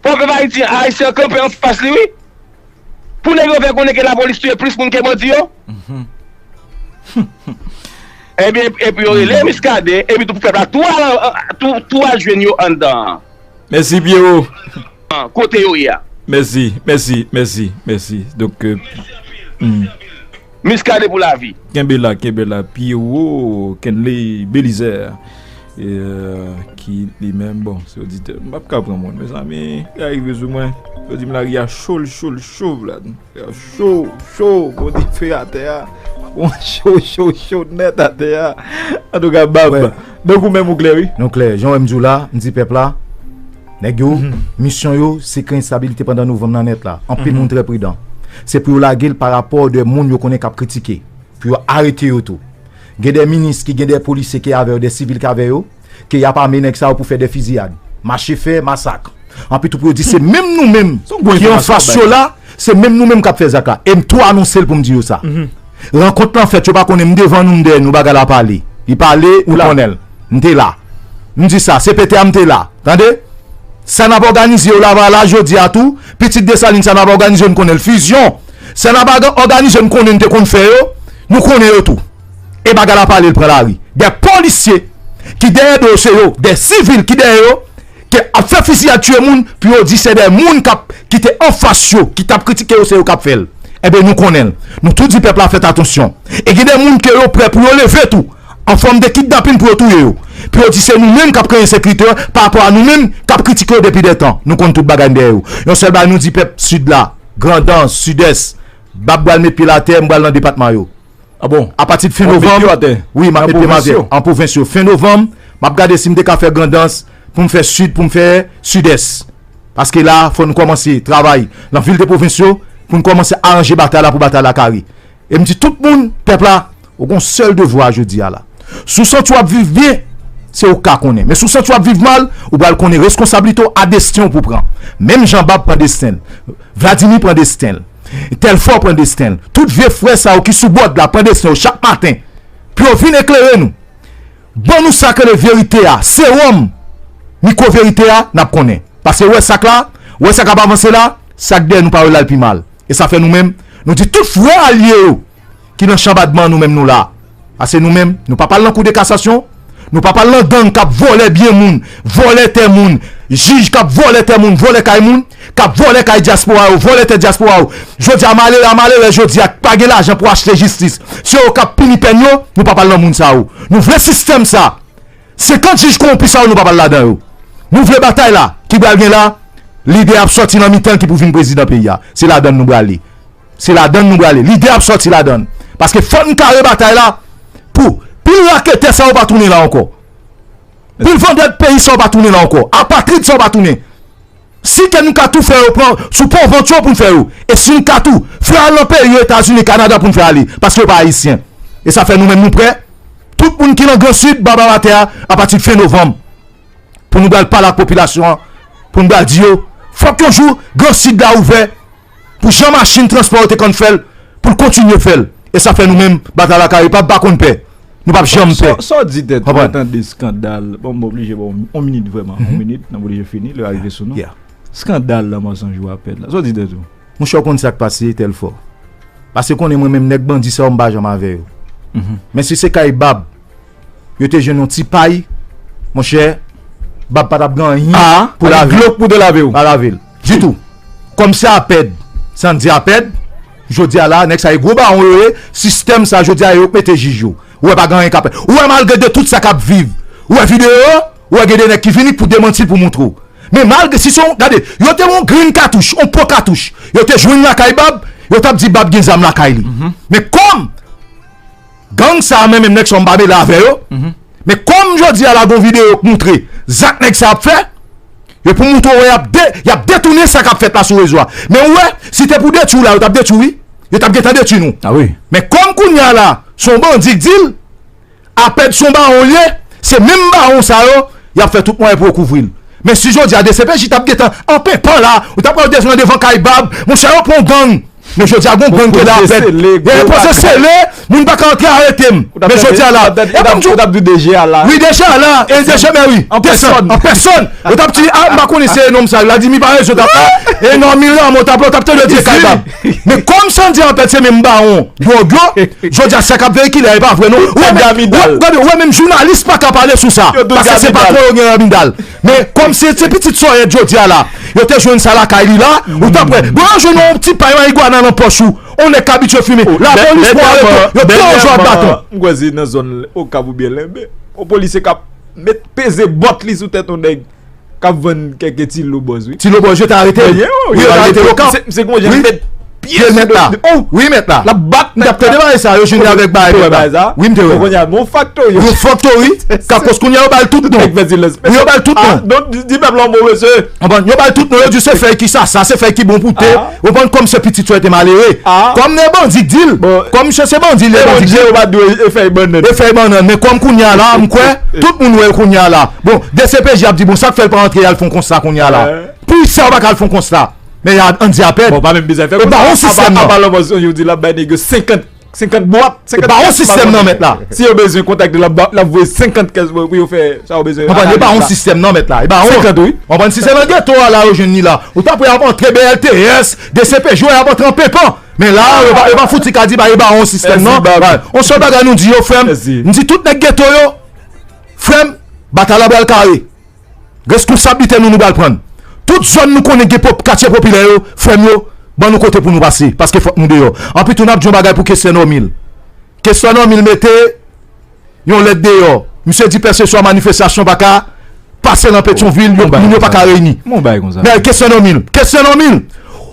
Pou pèp Ayiti, Ayisyen kanpe anfas li wi. Pou nèg yo fè konnen ke lapolis tiye plis moun ke bandi yo. Ebyen, epi yo rele Muscadin, epi tout pèp la tou al, tou, tou al jwenn yo anndan. Mèsi Pierrot. An, kote yo ye a. Mèsi, mèsi, mèsi, mèsi. Donk, euh, hmm. Muscadin pou lavi. Kenbe la, kenbe la. Pierrot Kenley Belizaire. E, euh, ki li menm, bon, se oditè. M p ap ka pran moun, mezanmi. Li rive sou mwen. Yo di m lari a cho, l cho, l cho la. Cho, cho, gon dife atè a. Gon cho, cho, cho nèt atè a. Antouka, bab. Donk ou menm ou klè, wi. Nou klè. Jan w wè m di w la, m di pèp la, nèg yo, misyon yo, se kreye enstabilite pandan novanm nan nèt la. Anpil moun trè pridan. Se pou yo lage l pa rapò de moun yo konnen k ap kritike. Pou yo arete yo tou. Gen de minis ki gen de polisye ki avè yo, de sivil ki avè yo, ke y ap ame nèg sa yo pou fè de fiziyad. Mache fè masak. Anpi tou pou yo di se menm nou menm ki anfas yo la, se menm nou menm k ap fè zak la. E m tou anonse l pou m di yo sa. Rankont lan fèt, yo pa konnen m devan nou, m dèyè nou, bagay la pale. Li pale, ou konnen l. M te la. M di sa, se pete a m te la. Tande? Sa n ap òganize yo Laval la jodi a tou, pitit Desalin sa n ap òganize yo n konnen l. Fizyon, sa n ap òganize yo n konnen n te konn fè yo, nou konnen yo tou. E bagay la pale l pran lari. De polisye ki dèyè do yo se yo, de sivil ki dèyè yo, ke ap fè fiziyad tiye moun, pou yo di se de moun k ap, ki te anfas yo, ki t ap kritike yo, se yo k ap fè l. Enben, nou konnen l. Nou tou di pèp la fèt atansyon. E gen de moun ke yo prè pou yo leve tou, an fòm de kidnapin pou yo touye yo. Pou yo di se nou menm k ap kreye ensekirite a, pa rapò a nou menm k ap kritike yo depi de tan. Nou konn tout bagay n dèyè yo. Yon sèl bagay nou di pèp Sid la, Grandans, Sidès, bab pral met pye l atè, m pral nan depatman yo. A bon? Apati de fen novanm, wi, m ap met pye m atè. An pwovens yo. Fen novanm, m ap gade si m te ka fè Grandans, pou m fè Sid, pou m fè Sidès. Paske la, fò n kòmanse travay nan vil de pwovens yo, pou n kòmanse aranje batay la, pou batay la kare. E m di tout moun, pèp la, ou gon sèl devwa jodi a la. Si w santi w ap viv byen, se ou k ka konnen. Men si w santi w ap viv mal, ou pral konnen reskonsablite w a desten w pou pran. Menm jan Bab pran desten l, Vladimir pran desten l, Telfò pran desten l, tout vye frè sa yo ki sou bòd la pran desten yo chak maten pou yo vin eklere nou. Ban nou sa k rele verite a, sewòm, mikwo verite a, n ap konnen. Paske ou wè sa k la, ou wè sa k ap avanse la, sa k dèyè nou pa wè l al pi mal. E sa fè nou menm, nou di tout frè alye yo ki nan chanbadman nou menm nou la. Paske nou menm, nou pa pral nan kou de kasasyon, nou pa pral nan gang k ap vòlè byen moun, vòlè tè moun, jij k ap vòlè tè moun, vòlè kay moun, k ap vòlè kay dyaspora yo, vòlè tè dyaspora yo. Jodi a malere a malere jodi a k pa gen lajan pou achte jistis. Se yo k ap pini pèn yo, nou pa pral nan moun sa yo. Nou vle sistèm sa. Senkant jij kowonpi sa yo nou pa pral ladan yo. Nou vle batay la ki pral gen la, lidè ap sòti nan mitan l ki pou vin prezidan peyi a. Se ladan l nou prale. Se ladan l nou prale. Lidè ap sòti ladan l. Paske fò n kare batay la pou pil raketè sa yo pa tounen la ankò. Pil vandèt peyi sa yo pa tounen la ankò. Apatrid sa yo pa tounen. Si ke nou ka tou fè yo pran sou pon vant yo pou n fè yo. E si n ka tou fè al nan peyi yo Etazini, Kanada pou n fè ale. Paske yo pa ayisyen. E sa fè nou menm nou prè. Tout moun ki nan Gran Sid, baba atè a, apati de fen novanm. Pou nou pral pale ak popilasyon an. Pou nou pral di yo, fòk yon jou Gran Sid la ouvè. Pou jan machin transpò yo te konn fè l, pou l kontinye fè l. E sa fè nou menm, batay la kare pa, pa konn pè. Nou p ap janm pè. Sa w di tèt ou, mwen tande eskandal. Bon, m oblije ba w yon minit vrèman. Yon minit, n ap oblije fini, lè a rive sou nou. Eskandal nan Mòsanjou a pèd la. Sa w di tèt ou? Monchè, w konn sa k pase, Telfò. Paske konnen mwen menm, nèg bandi sa yo, m pa janm avè yo. Men si se kay Bab, yo te jwenn yon ti pay, monchè, Bab pa t ap gen anyen pou lave. Glok pou te lave w. Pa lave l. Ditou. Kòm se apèd, sa n di apèd, jodi a la, nèg sa yo gwo bawon yo ye, sistèm sa jodi a yo k mete jij yo. Ou wè pa gen anyen k ap fèt. Ou wè malgre de tout sa k ap viv, ou wè videyo yo, ou wè gen de nèg ki vini pou demanti l pou montre w. Men malgre si se yon, gade, yo te yon grenn katouch, yon po katouch, yo te jwenn lakay Bab, yo t ap di Bab gen zam lakay li. Men kòm gang sa a menm, menm nèg sa yo m pa mele avè yo, men kòm jodi a la gon videyo k montre zak nèg sa ap fè, yo pou montre w wè y ap de, y ap detounen sa k ap fèt la sou rezo a. Men ou wè, si te pou detwi w la, yo t ap detwi w wi. Yo t ap gentan detwi nou. Men kòm kounye a la, se yon bandi k di l, apèd se yon bawon l ye, se menm bawon sa yo, y ap fè tout mwayen pou yo kouvri l. Men si jodi a DCPJ t ap gentan an penpan la, ou t ap wè yo desann devan kay Bab, monchè, yo pran yon gang. Men jodi a gon gang ki la fèt. Poze sele, e poze sele, moun pa ka antre arete m. Men jodi a la, e pou m di w, wi, DG a la, e DG men wi, desann, an pèsòn. Yo t ap di, a, m pa konnen se nonm sa, Vladimir pa rezon t ap la, e Normil la, mwen t ap la, w t ap tande yo di kay Bab. Men kòm Sandy an fèt se menm bawon dwòg yo, jodi a sa k ap veyikile a, e pa vre non. Ou wè menm, ou wè menm jounalis pa ka pale sou sa, paske se patwon yo gen nan midal. Men kòm se ti pitit sòyèt jodi a la, yo te jwenn sa lakay li la, ou t ap wè. Bon, yo jwenn yon ti pay marigwana nan pòch ou, yon nèg k abitye fimen. Lapolis pran yo, yo pran yo jwe ak baton. M kwè se nan zòn Okap oubyen Lenbe. Yon polisye k ap met peze bòt li sou tèt yon nèg k ap vann kèk ti lo bòz, wi. Ti lo bòz, yo te arete l. Wi, yo te arete l Okap. Se, se konn jan met pye l mèt la. Wi, mèt la. L ap bat. M t ap tande bagay sa, yo jwenn avèk bagay mèt la. Wi, m te wè. Kounye a, bon, faktori. Yo faktori. Kapos kounye a, yo ba l tout non. Wi, yo ba l tout non. Donk, di, di pèp la yon mo, mesye. Konprann? Yo ba l tout non, yo di se fèy ki sa, sa se fèy ki bon pou te. Konprann? Kòm se pitit sòyèt malere. Kòm se bandi di l. Kòm se, se bandi, li bandi di l. Yo pa dwe e fèy bannann. E fèy bannann. Men kòm kounye a la, m kwè, tout moun wè l kounye a la. Bon, DCPJ ap di, bon, sa k fè l pa antre al fè yon konsta kounye a la? Pou sa yo pa ka al fè yon konsta. Men y a Andy Apèd. Bon, pa menm bizay fè konsta. E ba yon sistèm nan. Apa lòbòs yo di l ap bay nèg yo senkant, senkant bwat, senkant kès. E ba yon sistèm nan, mèt la. Si yo bezwen kontakte l, l ap voye senkant kès pou yo fè sa yo bezwen. Konprann, e ba yon sistèm nan, mèt la. E ba yon. Senkant, wi. Konprann, si se nan geto a la yo jwenn li la. Ou t ap wè y ap antre BLTS, DCPJ, y ap antre an penpan. Men la, yo pa, yo pa fouti ka di ba, e ba yon sistèm nan. Yon sèl bagay nou di yo, frè m. M di tout nèg geto yo, frè m, batay la pral kare. Reskonsablite nou, nou pral pran l. Tout zòn nou konnen gen pop-, katye popilè yo, frè m yo, ban nou kote pou nou pase, paske fòk nou deyò. Anpi tou, n ap di yon bagay pou Kester Normil. Kester Normil mete yon lèt deyò. Misye di pèseswa manifestasyon pa ka pase nan Petyonvil, yo, moun yo pa ka reyini. Men Kester Normil, Kester Normil,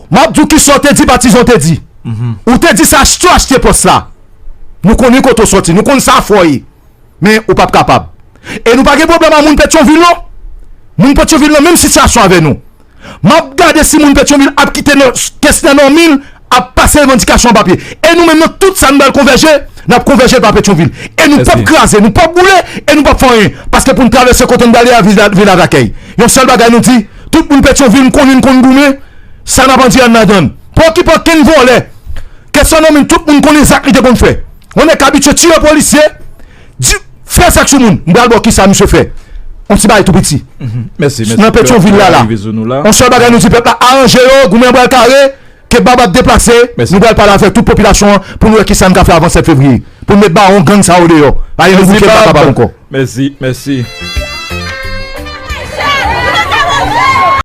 m ap di w kisa w te di, patizan w te di. Ou te di se achte w achte pòs la. Nou konnen kote w sòti, nou konn sa fò w ye. Men ou p ap kapab. E nou pa gen pwoblèm ak moun Petyonvil non. Moun Petyonvil nan menm sitiyasyon avè nou. M ap gade si moun Petyonvil ap kite nan Kester Normil ap pase revandikasyon an papye. E nou menm nan tout sa nou pral konvèje, n ap konvèje l pa Petyonvil. E nou p ap kraze, nou p ap boule, e nou p ap fè anyen. Paske pou n travèse kote n prale a, vil, vil avè akèy. Yon sèl bagay nou di, tout moun Petyonvil, m konnen n konn goumen, sa n ap ann di ann ladan l. Pa okipe okenn vòlè. Kester Normil, tout moun konnen zak li te konn fè. Yon nèg k abitye tiye polisye, di, fè zak sou moun. M pral ba w kisa misye fè. Yon ti bagay tou piti. Nan Petyonvil la, la. Yon sèl bagay nou di pèp la, aranje yo, goumen an pral kare, ke Bab ap deplase, nou pral pale avèk tout popilasyon an pou nou wè kisa n ka fè avan sèt fevriye. Pou n met bawon gang sa yo deyò. Ayen nou bouke pa kapab ankò. Mèsi, mèsi.